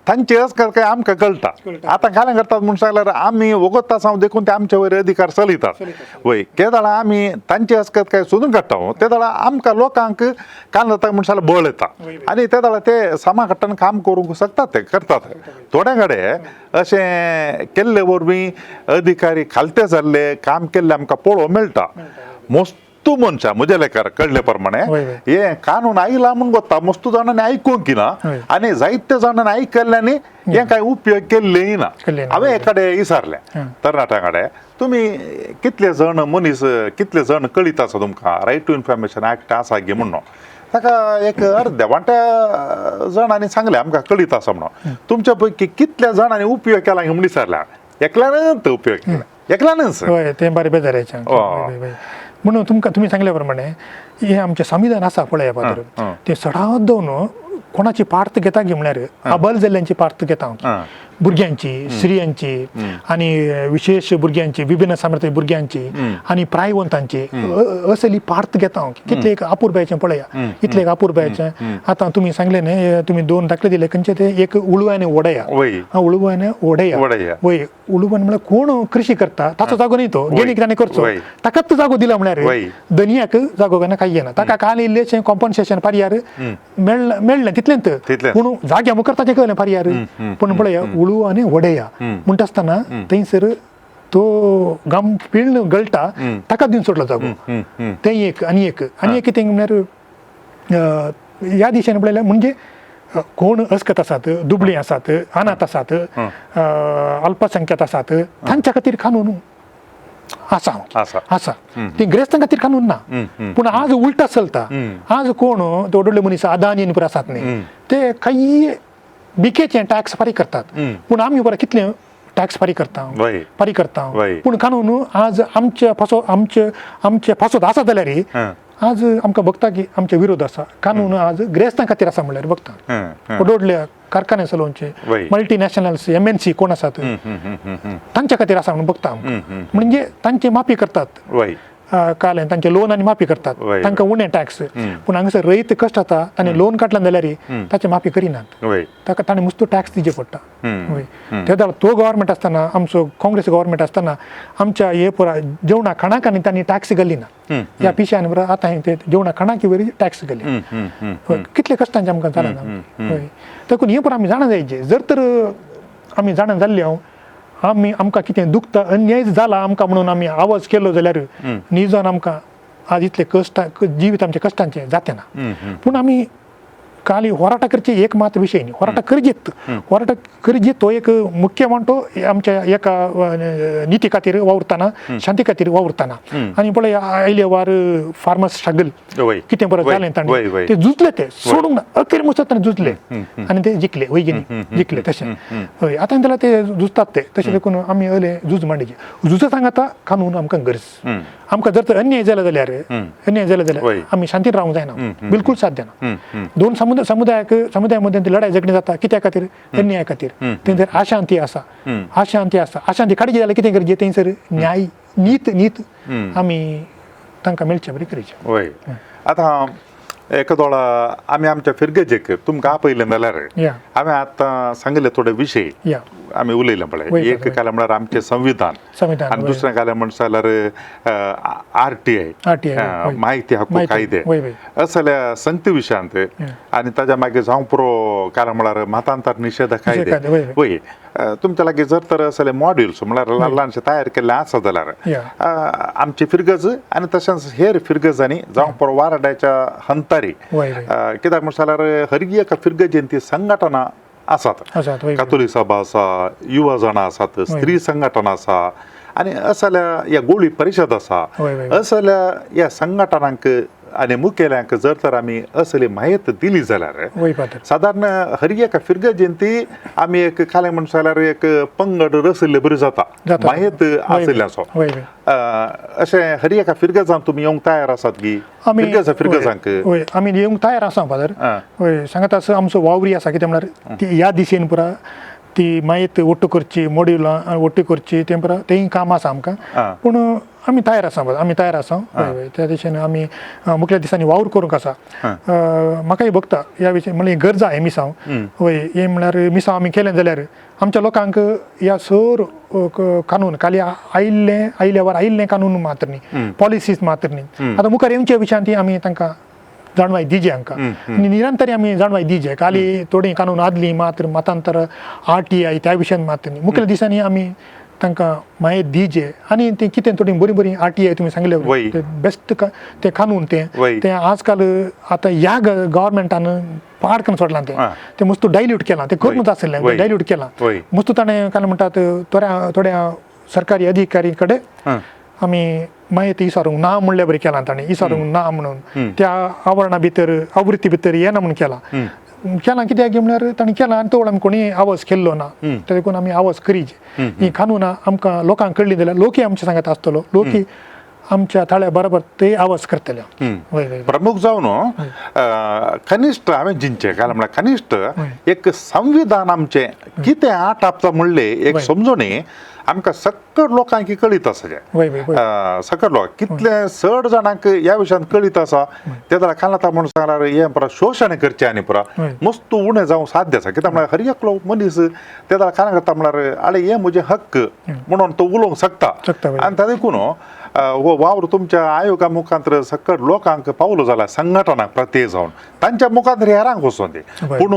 तांचे आजकाल काय आमकां कळटा. आतां कालें करतात म्हूण सांगल्यार आमी वगत आसा देखून ते आमचे वयर अधिकार चलयतात वय. केदळा आमी तांचे आजकाल काय सोदून काडटा ते दळा आमकां लोकांक काल जाता म्हूण सांगल्यार बळ येता आनी ते दळा ते सामा कडल्यान काम करूंक शकतात ते करतात. थोड्या कडेन अशें केल्ले वरवीं अधिकारी खालते जाल्ले काम केल्ले आमकां पळोवंक मेळटा. मस्त मनशां म्हज्या लेखार कळ्ळे प्रमाणे हे कानून आयला म्हूण गोता मस्त जाणांनी आयकूंक ना आनी जायते जाणांनी आयकल्ल्यांनी हे कांय उपयोग केल्लेय ना. हांवें एकाडे विचारलें तरणाट्यां कडेन तुमी कितले जण मनीस कितले जण कळीत आसा तुमकां रायट टू इन्फॉर्मेशन एक्ट आसा गे म्हणून. ताका एक अर्द्या वांट्या जाणांनी सांगलें आमकां कळीत आसा म्हणून. तुमच्या पैकी कितल्या जाणांनी उपयोग केला म्हूण विचारल्या एकल्यानच उपयोग केला एकल्यानच. हय तें बरें बेजारायचें. म्हणून तुमकां तुमी सांगल्या प्रमाणे हें आमचें संविधान आसा पळय पात्र तें सडात दवरून कोणाची पार्त घेता गी म्हळ्यार अबल जाल्ल्यांची पार्त घेता हांव, भुरग्यांची, स्त्रियांची आनी विशेश भुरग्यांची, विभिन्न सामर्थ्य भुरग्यांची आनी प्रायवंतांची असली पार्त घेता हांव. कितले एक अपुरबायेचें पळया, इतले एक अपुरबायेचें. आतां तुमी सांगलें न्ही, तुमी दोन दाखले दिले खंयचे ते, एक उळू आनी वडया. उळू आनी वडया. वय उळू म्हळ्यार कोण कृषी करता ताचो जागो न्ही तो, गेली ताणें करचो, ताकाच जागो दिला म्हळ्यार दनियाक जागो घेना कांय येना. ताका काल इल्लेशें कॉम्पन्सेशन पर्यार मेळ्ळें तितलेंच, पूण जाग्या मुखार ताचें कळ्ळें पर्यार. पूण पळया उळू आनी वडया म्हणटा आसतना थंयसर तो गाम पिळण गळटा ताका दिवन सोडलो जागो. तें एक आनी एक आनी एक कितें म्हळ्यार ह्या दिशेन पळयल्यार म्हणजे कोण अस्कत आसात, दुबळी आसात, अनाथ आसात, अल्पसंख्यात आसात, तांच्या खातीर कानून आसा आसा. ती ग्रेस्तां खातीर कानून ना, पूण आज उल्टा चलता. आज कोण व्हडले मनीस अदानी पुरो आसात न्ही, ते काही भिकेचे टॅक्स फारीक करतात, पूण आमी बरें कितले टॅक्स फारीक करता फारीक करता, पूण कानून आज आमचे फासो आमचे आमचे फासोत आसा जाल्यार आज आमकां बघता की आमचे विरोध आसा. कानून आज ग्रेस्तां खातीर आसा म्हणल्यार बघता व्हडले कारखाने चलोवचे मल्टीनॅशनल्स MNC कोण आसात तांच्या खातीर आसा म्हणून बघता आमकां. म्हणजे तांची माफी करतात, काल तांचे लोन आनी माफी करतात, तांकां उणें टॅक्स. पूण हांगासर रयत कश्ट जाता, ताणें लोन काडलें जाल्यार ताचें माफी करिनात, ताका ताणें मुस्तो टॅक्स दिवचे पडटा. वय ते तो गव्हर्मेंट आसतना आमचो काँग्रेस गव्हर्मेंट आसतना आमच्या हे पुरा जेवणा खाणाक आनी तांणी टॅक्स घाली ना ह्या पिशान बरो. आतां ते जेवणा खाणाक वयर टॅक्स घाली, कितले कश्टांचे आमकां जालें ना. हय देखून हें पुरा आमी जाणा जायचे. जर तर आमी जाणा जाल्ले हांव आमी आमकां कितें दुखता अन्याय जाला आमकां म्हणून आमी आवाज केलो जाल्यार निजान आमकां आज इतले कश्ट जिवीत आमच्या कश्टांचें जातें ना. पूण आमी काली होराटा करचे एक मात विशय न्ही, होराटा करजेत, होराटा करजेत तो एक मुख्य म्हणतो आमच्या एका निती खातीर वावुरतना, शांती खातीर वावुरतना. आनी पळय आयले वार फार्मर्स स्ट्रगल कितें बरें जालें ताणें, ते झुजले, ते सोडूंक ना, अखेर मुसत ताणें झुजले आनी ते जिखले. वय न्ही जिखले तशें. हय आतां जाल्यार ते झुजतात ते तशें. देखून आमी अले झूज मांडचे, झुजा सांगाता कानून आमकां गरज. आमकां जर तर अन्याय जालो जाल्यार, अन्याय जालो जाल्यार आमी शांतीन रावंक जायना, बिलकूल साध्य ना. दोन समुदायाक समुदाया लढाई झगडी जाता कित्या खातीर, अन्याय खातीर. थंयसर अशांती आसा, अशांती आसा, अशांती काडची जाल्यार कितें करचें, थंयसर न्याय नीत नीत आमी तांकां मेळचे बरी करचें. वय आतां एका आमी आमच्या फिरगजेक तुमकां आपयलें जाल्यार या. हांवें आतां सांगिल्ले थोडे विशय या. आमी उलयले पळय. वय, एक वय. कालें म्हळ्यार आमचें संविधान, संविधान, आनी वय. दुसरें कालें म्हणटा जाल्यार आरटीआय, RTI, वय. माहिती हक्क माहिती, कायदे वय, वय. असल्या संगती विशयांत आनी ताज्या मागीर जावं पुरो कालें म्हळ्यार मतांतर निशेध कायदे. कायदे, वय, वय. वय, तुमच्या लागीं जर तर असले मॉड्युल्स म्हळ्यार ल्हान ल्हानशे तयार केल्ले आसा जाल्यार या. आमची फिरगज आनी तशेंच हेर फिरगजांनी जावं पुरो वाराड्याच्या हंतारी, वय, वय. कित्याक म्हणटा जाल्यार हर एका फिरगजेन ती संघटना आसात. आसात, वय, वय. कातोलीक सभा आसा, युवा जाणां आसात, स्त्री संघटना आसा आनी असल्या ह्या गोळी परिशद आसा. वय, वय, वय. असल्या ह्या संघटनांक आनी मुखेल्यांक जर तर आमी असली म्हायती दिली जाल्यार वय फादर, सादारण हर एका फिरगजेन ती आमी एक कालें म्हणटा जाल्यार एक पंगड रचिल्ले बरी जाता, जाता. म्हायत वय, वय. आशिल्ल्याचो. वय, वय. अशें हर एका फिरगजान तुमी येवंक तयार आसात की आमी फिरगजा फिरगजांक? वय, आमी येवंक तयार आसा फादर. वय, सांगता आसा आमचो वावरी आसा, कितें म्हळ्यार ती ह्या दिशेन पुरा ती म्हायत ಒಟ್ಟು करची, मॉड्युलां ಒಟ್ಟು करची, तें पुरा तेंय काम आसा आमकां. पूण आमी तयार आसा, आमी तयार आसा. वय वय, त्या दिशेन आमी मुखल्या दिसांनी वावर करूंक आसा. म्हाकाय भोगता ह्या विशय म्हणल्यार गरज आहा हें मिसांव. वय, हें म्हळ्यार मिसांव आमी केलें जाल्यार आमच्या लोकांक ह्या सर कानून खाली आयिल्लें आयिल्ल्या आयिल्लें कानून मात्र न्ही, पॉलिसीज मात्र न्ही, आतां मुखार येवच्या विशयान ती आमी तांकां जाणवाय दिजे हांकां आनी निरंतर आमी जाणवाय दिजे. खाली थोडीं कानून आदलीं मात्र मतांतर आरटीआय त्या विशयान मात्र न्ही, मुखेल दिसांनी आमी तांकां म्हायती दिजे आनी तें कितें थोडीं बरीं बरीं आरटीआय तुमी सांगले ते बेस्ट ते कानून ते ते आजकाल आतां ह्या गव्हर्मेंटान पाड करून सोडलां तें, तें मस्त डायल्यूट केलां, तें करूंक आसलें डायल्यूट केलां मस्त ताणें. काय म्हणटात थोड्या थोड्या सरकारी अधिकारी कडेन आमी म्हायती इसारूंक ना म्हणल्या बरी केलां ताणें, इसारूंक ना म्हणून त्या आवरणा भितर आवृत्ती भितर येना म्हूण केलां केलां. कित्याक म्हळ्यार ताणें केलां आनी तो आमी कोणी आवाज केल्लो ना, ते देखून आमी आवाज करीजे. ही कानुनां आमकां लोकांक कळ्ळीं जाल्यार लोकय आमच्या सांगात आसतलो, लोकय आमच्या ताळ्या बरोबर ते आवाज करतले. वय वय. प्रमुख जावन कनिश्ठ हांवें जिंचें काय म्हळ्यार कनिश्ठ एक संविधान आमचें कितें आटापता म्हणलें एक समजणी आमकां सकळ लोकांक कळीत आसा. सकळ लोक कितले चड जाणांक ह्या विशयांत कळीत आसा ते जाल्यार खाला म्हणून सांगल्यार हें पुरा शोशण करचें आनी पुरा मस्त उणें जावंक साध्य आसा. कित्याक म्हळ्यार हर एकलो मनीस ते जाल्यार खाला करता म्हळ्यार आळे हें म्हजें हक्क म्हणून तो उलोवंक शकता. आनी ताका देखून हो वावर तुमच्या आयोगा मुखांत सकळ लोकांक पावलो जाल्यार संघटना प्रत्यय जावन तांच्या मुखांत हेरांक वचोन ती, पूण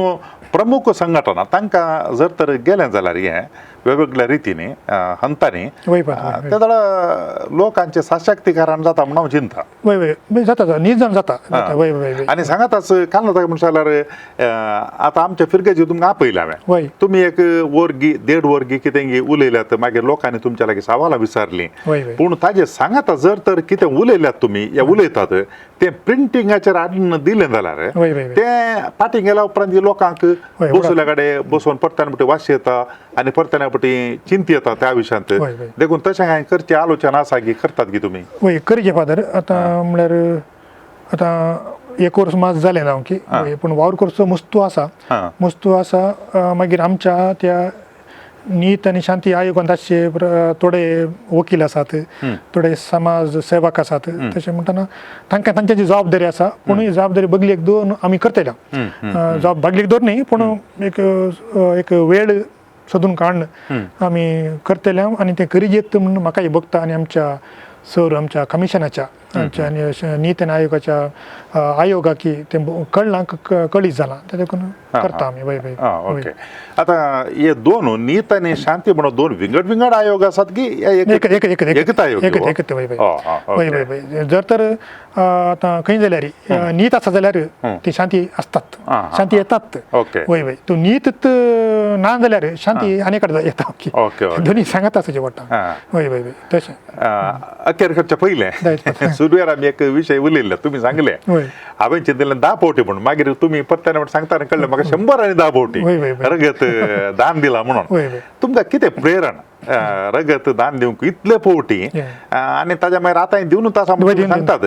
प्रमुख संघटना तांकां जर तर गेलें जाल्यार हें वेगवेगळ्या रितीनी हंतांनी वय ते जाल्यार लोकांचें सशक्तीकरण जाता म्हणून हांव चिंता. वय वय, जाता, निजण जाता. वय वय. आनी सांगाताच काल जाता म्हणटा जाल्यार आतां आमच्या फिरगेजी तुमकां आपयलें हांवें, तुमी एक वर्गी देड वर्गी कितें उलयल्यात, मागीर लोकांनी तुमच्या लागीं सवालां विचारलीं, पूण ताजें सांगाता जर तर कितें उलयल्यात तुमी या उलयतात तें प्रिंटिंगाचेर हाडून दिलें जाल्यार तें फाटीं गेल्या उपरांत लोकांक बसयल्या कडेन बसोवन परत्यान पटी वास येता आनी परत्यान पटी चिंती येता त्या विशयांत. देखून तशें कांय करचें आलोचना आसा की करतात की तुमी? वय, करचें फादर. आतां म्हळ्यार आतां एक वर्स मात जालें जावं की, पूण वावर करचो मस्तू आसा, मस्तू आसा. मागीर आमच्या त्या नीत आनी शांती आयोगांत आसचे थोडे वकील आसात, थोडे समाज सेवक आसात, तशें म्हणटना तांकां तांची जबाबदारी आसा. पूण ही जबाबदारी बगलेक दवरून आमी करतले, जबाब बगलेक दवर न्ही, पूण एक एक वेळ सोदून काडून आमी करतले आनी तें करीजेत म्हणून म्हाकाय भोगता. आनी आमच्या सर आमच्या कमिशनाच्या आमच्या आनी नीत आनी आयोगाच्या आयोगाकी तें कळ्ळां, कळीत जालां, तें देखून करता आमी. वय वय. ओके. आतां हे दोन नीत आनी शांती म्हणून दोन विंगड विंगड आयोग आसात की एक एक एक एकच आयोग? एक एकच. वय वय वय वय वय. जर तर आतां खंय जाल्यार नीत आसा जाल्यार ती शांती आसतात, शांती येतात. वय वय. तूं नीत ना जाल्यार शांती आनी कडेन येता. दोनी सांगत आसा वाटता. वय वय वय तशें. अखेर करच्या पयलें सुरवेर आमी एक विशय उलयल्ले, तुमी सांगले हांवें चिंतलें 10 फावटी म्हणून, मागीर तुमी परत्यान सांगता कळ्ळें म्हाका 100 आनी 10 फावटी रगत दान दिलां म्हणून. तुमकां कितें प्रेरण रगत दान दिवंक इतले फावटी आनी ताज्या मागीर आतां दिवनूच आसा म्हणून सांगतात,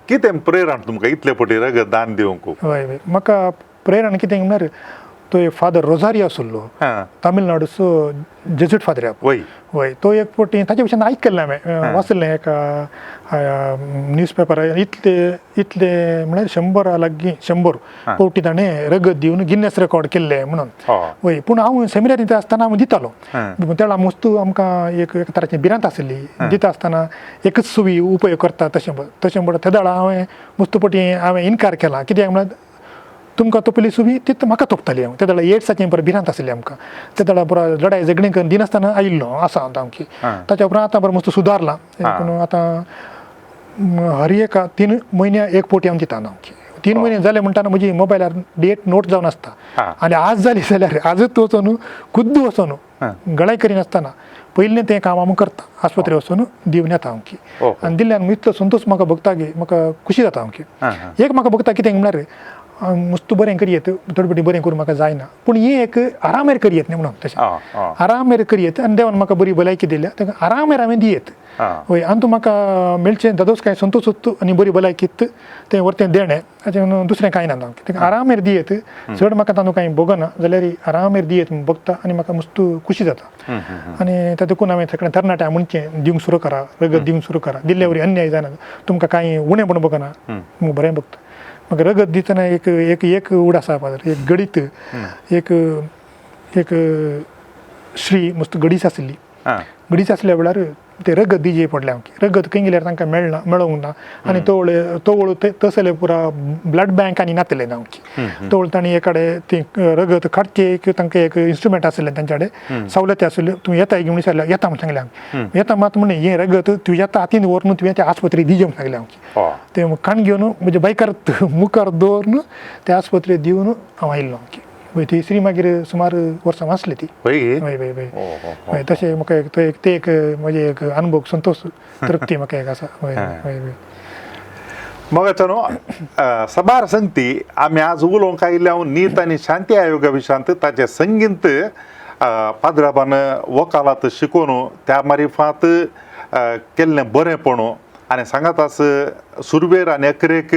कितें प्रेरण तुमकां इतले फावटी रगत दान दिवंक? वय वय. म्हाका प्रेरण कितें म्हळ्यार तो एक फादर रोजारियो आसलो, तामिळनाडूचो जेज्यूट फादर. वय वय, तो एक फावटी ताच्या विशयान आयकल्लें हांवें, वाचिल्लें एका न्यूज पेपरार. इतले इतले म्हळ्यार 100 लागीं 100 फावटी ताणें रगत दिवन गिन्नेस रेकॉर्ड केल्लें म्हणून. वय, पूण हांव सेमिनारींत आसतना हांव दितालो. तेळा मस्तू आमकां एक एक तराची भिरांत आसली, दिता आसतना एकच सुवी उपयोग करता तशें तशें म्हणटा. ते वेळार हांवें मस्त फावटी हांवें इनकार केला, कित्याक म्हळ्यार तुमकां तोपली सुवी तित म्हाका तोपताली. हांव ते वेळार एड्साची बरी भिरांत आसली आमकां. ते वेळार पुरा लडाय झगडीं करून दिनासतना आयिल्लो आसा हांव सामकी. ताच्या उपरांत आतां बरो मस्त सुदारलां. पूण आतां हर एका 3 म्हयन्या एक फावटी हांव दिता सामकी. 3 म्हयने जाले म्हणटाना म्हजी मोबायलार डेट नोट जावन आसता. आनी आज जाली जाल्यार आजूच वचून, खुद्द वचून, गळाय करिनासतना पयलीं तें काम हांव करता, आस्पत्रे वचून दिवन येता सामकी. आनी दिल्ल्यान इतलो संतोश म्हाका भोगता की म्हाका खुशी जाता सामकी. एक म्हाका भोगता कितें म्हळ्यार मस्त बरें करयेत, थोडे फावटी बरें करूं म्हाका जायना, पूण हें एक आरामेर करयेत न्ही म्हणून तशें आरामेर करयेत. आनी देवान म्हाका बरी भलायकी दिल्या, ताका आरामेर हांवें दियेत. वय, आनी तूं म्हाका मेळचें दादोस कांय संतोश आनी बरी भलायकी तें वरतें देणें, हाचें दुसरें कांय ना. ताका आरामेर दियेत, चड म्हाका तातूंत कांय भोगना जाल्यार आरामेर दियेत म्हूण भोगता आनी म्हाका मस्त खुशी जाता. आनी तातूंत हांवें सगळ्या तरणाट्या म्हणचें दिवंक सुरू करा, रगत दिवंक सुरू करा, दिल्ले वरी अन्याय जायना, तुमकां कांय उणें म्हूण भोगना, तुमकां बरें भोगता. म्हाका रगत दितना एक एक एक उड आसा फादर, एक गडीत एक एक श्री मस्त गडीच आसली. गडीच आसल्या वेळार ते रगत दिजे पडलें आमकां. रगत खंय गेल्यार तांकां मेळना, मेळोंक ना. आनी तवळ तवळ तसले पुरा ब्लड बँक आनी नातले आमची तवळ. तांणी एकाडे ती रगत काडचे एक तांकां एक इन्स्ट्रुमेंट आसलें, तांच्या कडेन सवलती आसल्यो. तूं येता म्हूण विचारलें, येता म्हूण सांगलें आमी. येता मात म्हण हें रगत तुज्या हातीन व्हरून तुवें त्या आस्पत्रेक दिजें म्हूण सांगलें आमची. तें काण घेवन म्हज्या बायकार मुखार दवरून त्या आस्पत्रेक दिवन हांव आयिल्लो आमची. वय, ती श्री मागीर सुमार वर्सां वाचली ती. वय वय वय वय वय, तशें म्हाका एक तो एक ते एक म्हजे एक अनुभव, संतोष, तृप्ती म्हाका एक आसा. वय वय वय. मग न्हू सबार संगती आमी आज उलोवंक आयिल्ले हांव नीत आनी शांती आयोगा विशयांत. ताचे संगीत पाद्राबान वकालात शिकोवन त्या मारिफात केल्लें बरेंपण आनी सांगात आस सुरवेर आनी अकरेक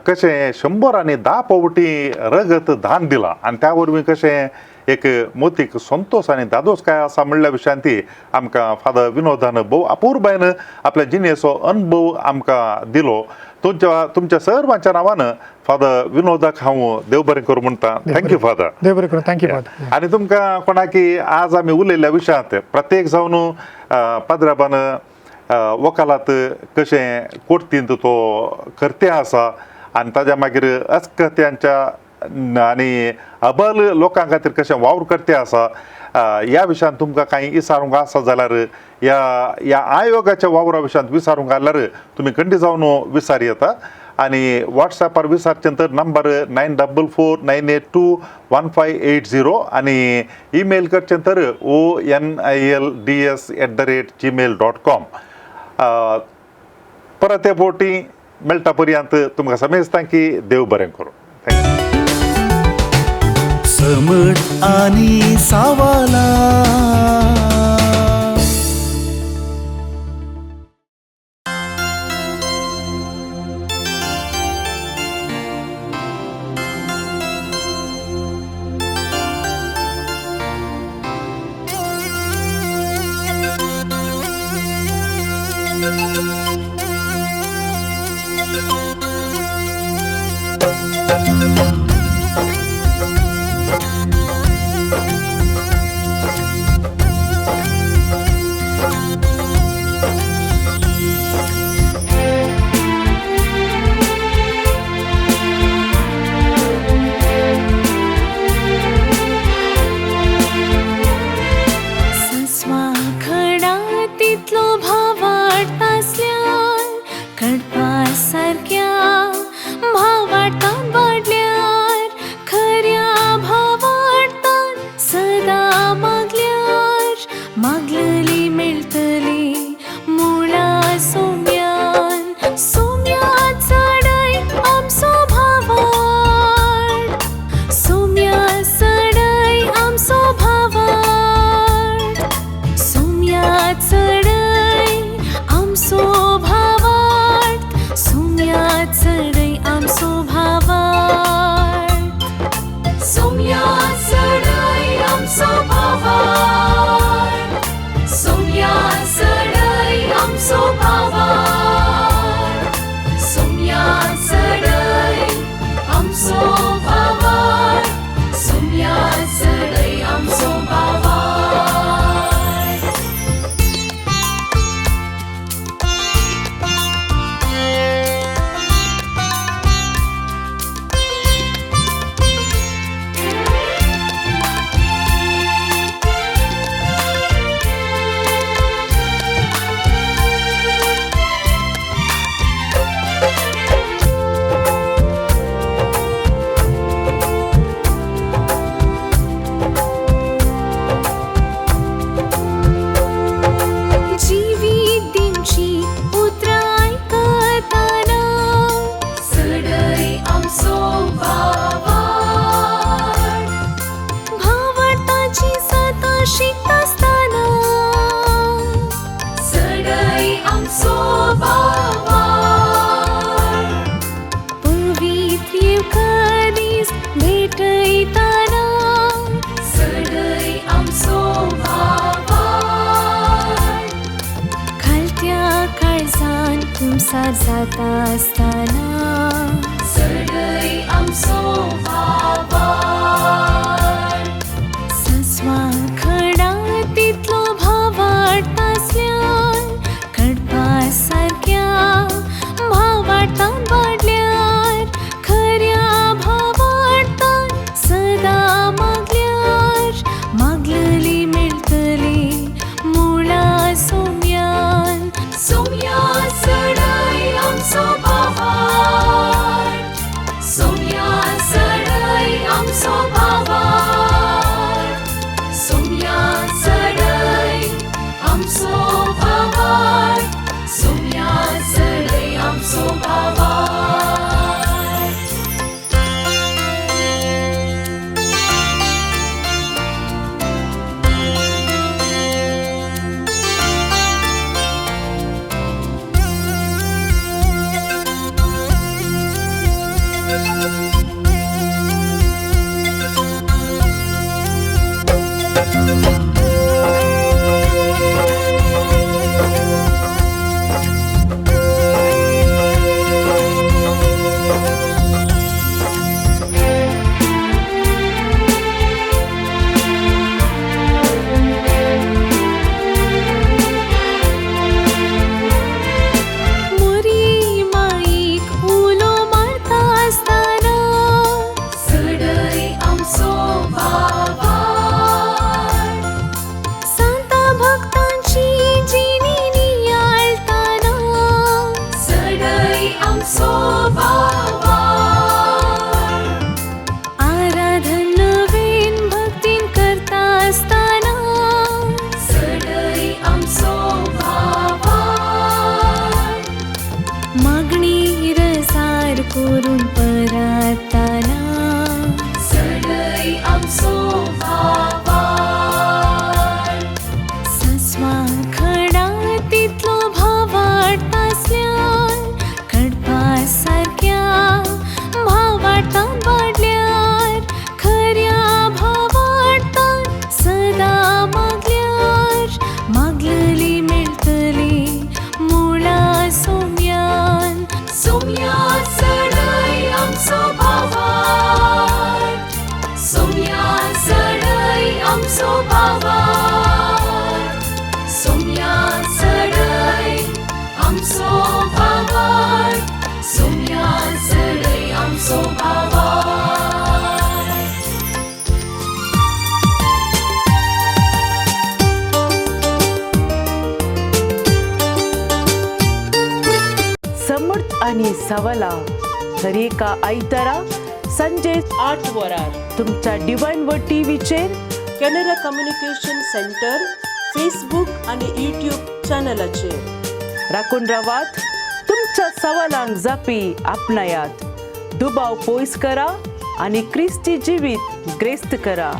कशें 110 फावटी रगत दान दिलां आनी त्या वरवीं कशें एक मोतीक संतोश आनी दादोसकाय आसा म्हणल्या विशयान ती आमकां फादर विनोदान भोव अपुरबायन आपल्या जिणेचो अनुभव आमकां दिलो. तुमच्या तुमच्या सर्वांच्या नांवान फादर विनोदाक हांव देव बरें करूं म्हणटा. Thank you father. देव बरें करूं. Thank you father. आनी तुमकां कोणाकी आज आमी उलयल्ल्या विशयांत प्रत्येक जावन पाद्राबान वकालात कशें कोर्तींत तो करते आसा आनी ताज्या मागीर अस्कत्यांच्या आनी अबल लोकां खातीर कशें वावर करते आसा ह्या विशयांत तुमकां कांय विचारूंक आसा जाल्यार ह्या ह्या आयोगाच्या वावरा विशयांत विचारूंक आसल्यार तुमी खंडी जावन विचार येता. आनी वॉट्सॅपार विचारचें तर नंबर 9449821580 आनी ईमेल करचें तर onilds@gmail.com. परत हे फावटी मेळटा पर्यंत तुमकां समेस्तां की देव बरें करूं. Thank you. समट आनी सावाला. चडय आमचो भावार्थ सुम्या. आमचो बाबार, सोम्या चडय आमचो बाबार. जिवीत दिवची उतरां आयकतना चडय आमचो बाबार, भावार्थाची सतां शिकतासतना चडय आमचो बाबार, पवित्र येवकारीस भेटयतना चडय आमचो बाबार, खालत्या काळजान कुमसार जाता आसतना चडय आमचो बाबार, सासवा खडा तितलो भावार्थ आसल्यार कडपा सारक्या भावार्थान वाडल्यार खऱ्या भावार्थान सदां मागल्यार मागलली मेळटली मुळा सोम्यान. सोम्या चडय आमचो बाबार, सोम्या चडय आमचो बाबार, सोम्या चडय आमचो बाबार, सोम्या चडय आमचो बाबार. मोरी माईक उलो मारता आसतना चडय आमचो बाबार, सांता भक्तांची जिणी नियाळताना चडय आमचो बाबार, आराधन नवीन भक्तीन करता आसतना चडय आमचो बाबार, मागणी रजार करून परताना चडय आमचो बाबार, सासवा खडा तितलो भावार्थ आसल्यार कडपा सारक्या भावार्थान वाडल्यार खऱ्या भावार्थान सदां मागल्यार मागलली मेळटली मुळा सोम्यान. सोम्या चडय आमचो बाबार, सोम्या चडय आमचो बाबार, सोम्या चडय आमचो बाबार, सोम्या चडय आमचो बाबार. समर्थ आणि सवला दरेका आयतारा संजे 8 वरार तुमच्या डिवायन व टीव्हीचेर कॅनरा कम्युनिकेशन सेंटर फेसबूक आणि यूट्यूब चॅनलाचेर. राखून रावात, तुमच्या सवालांक जापी आपणायात, दुबाव पयस करा आनी क्रिस्ती जिवीत ग्रेस्त करा.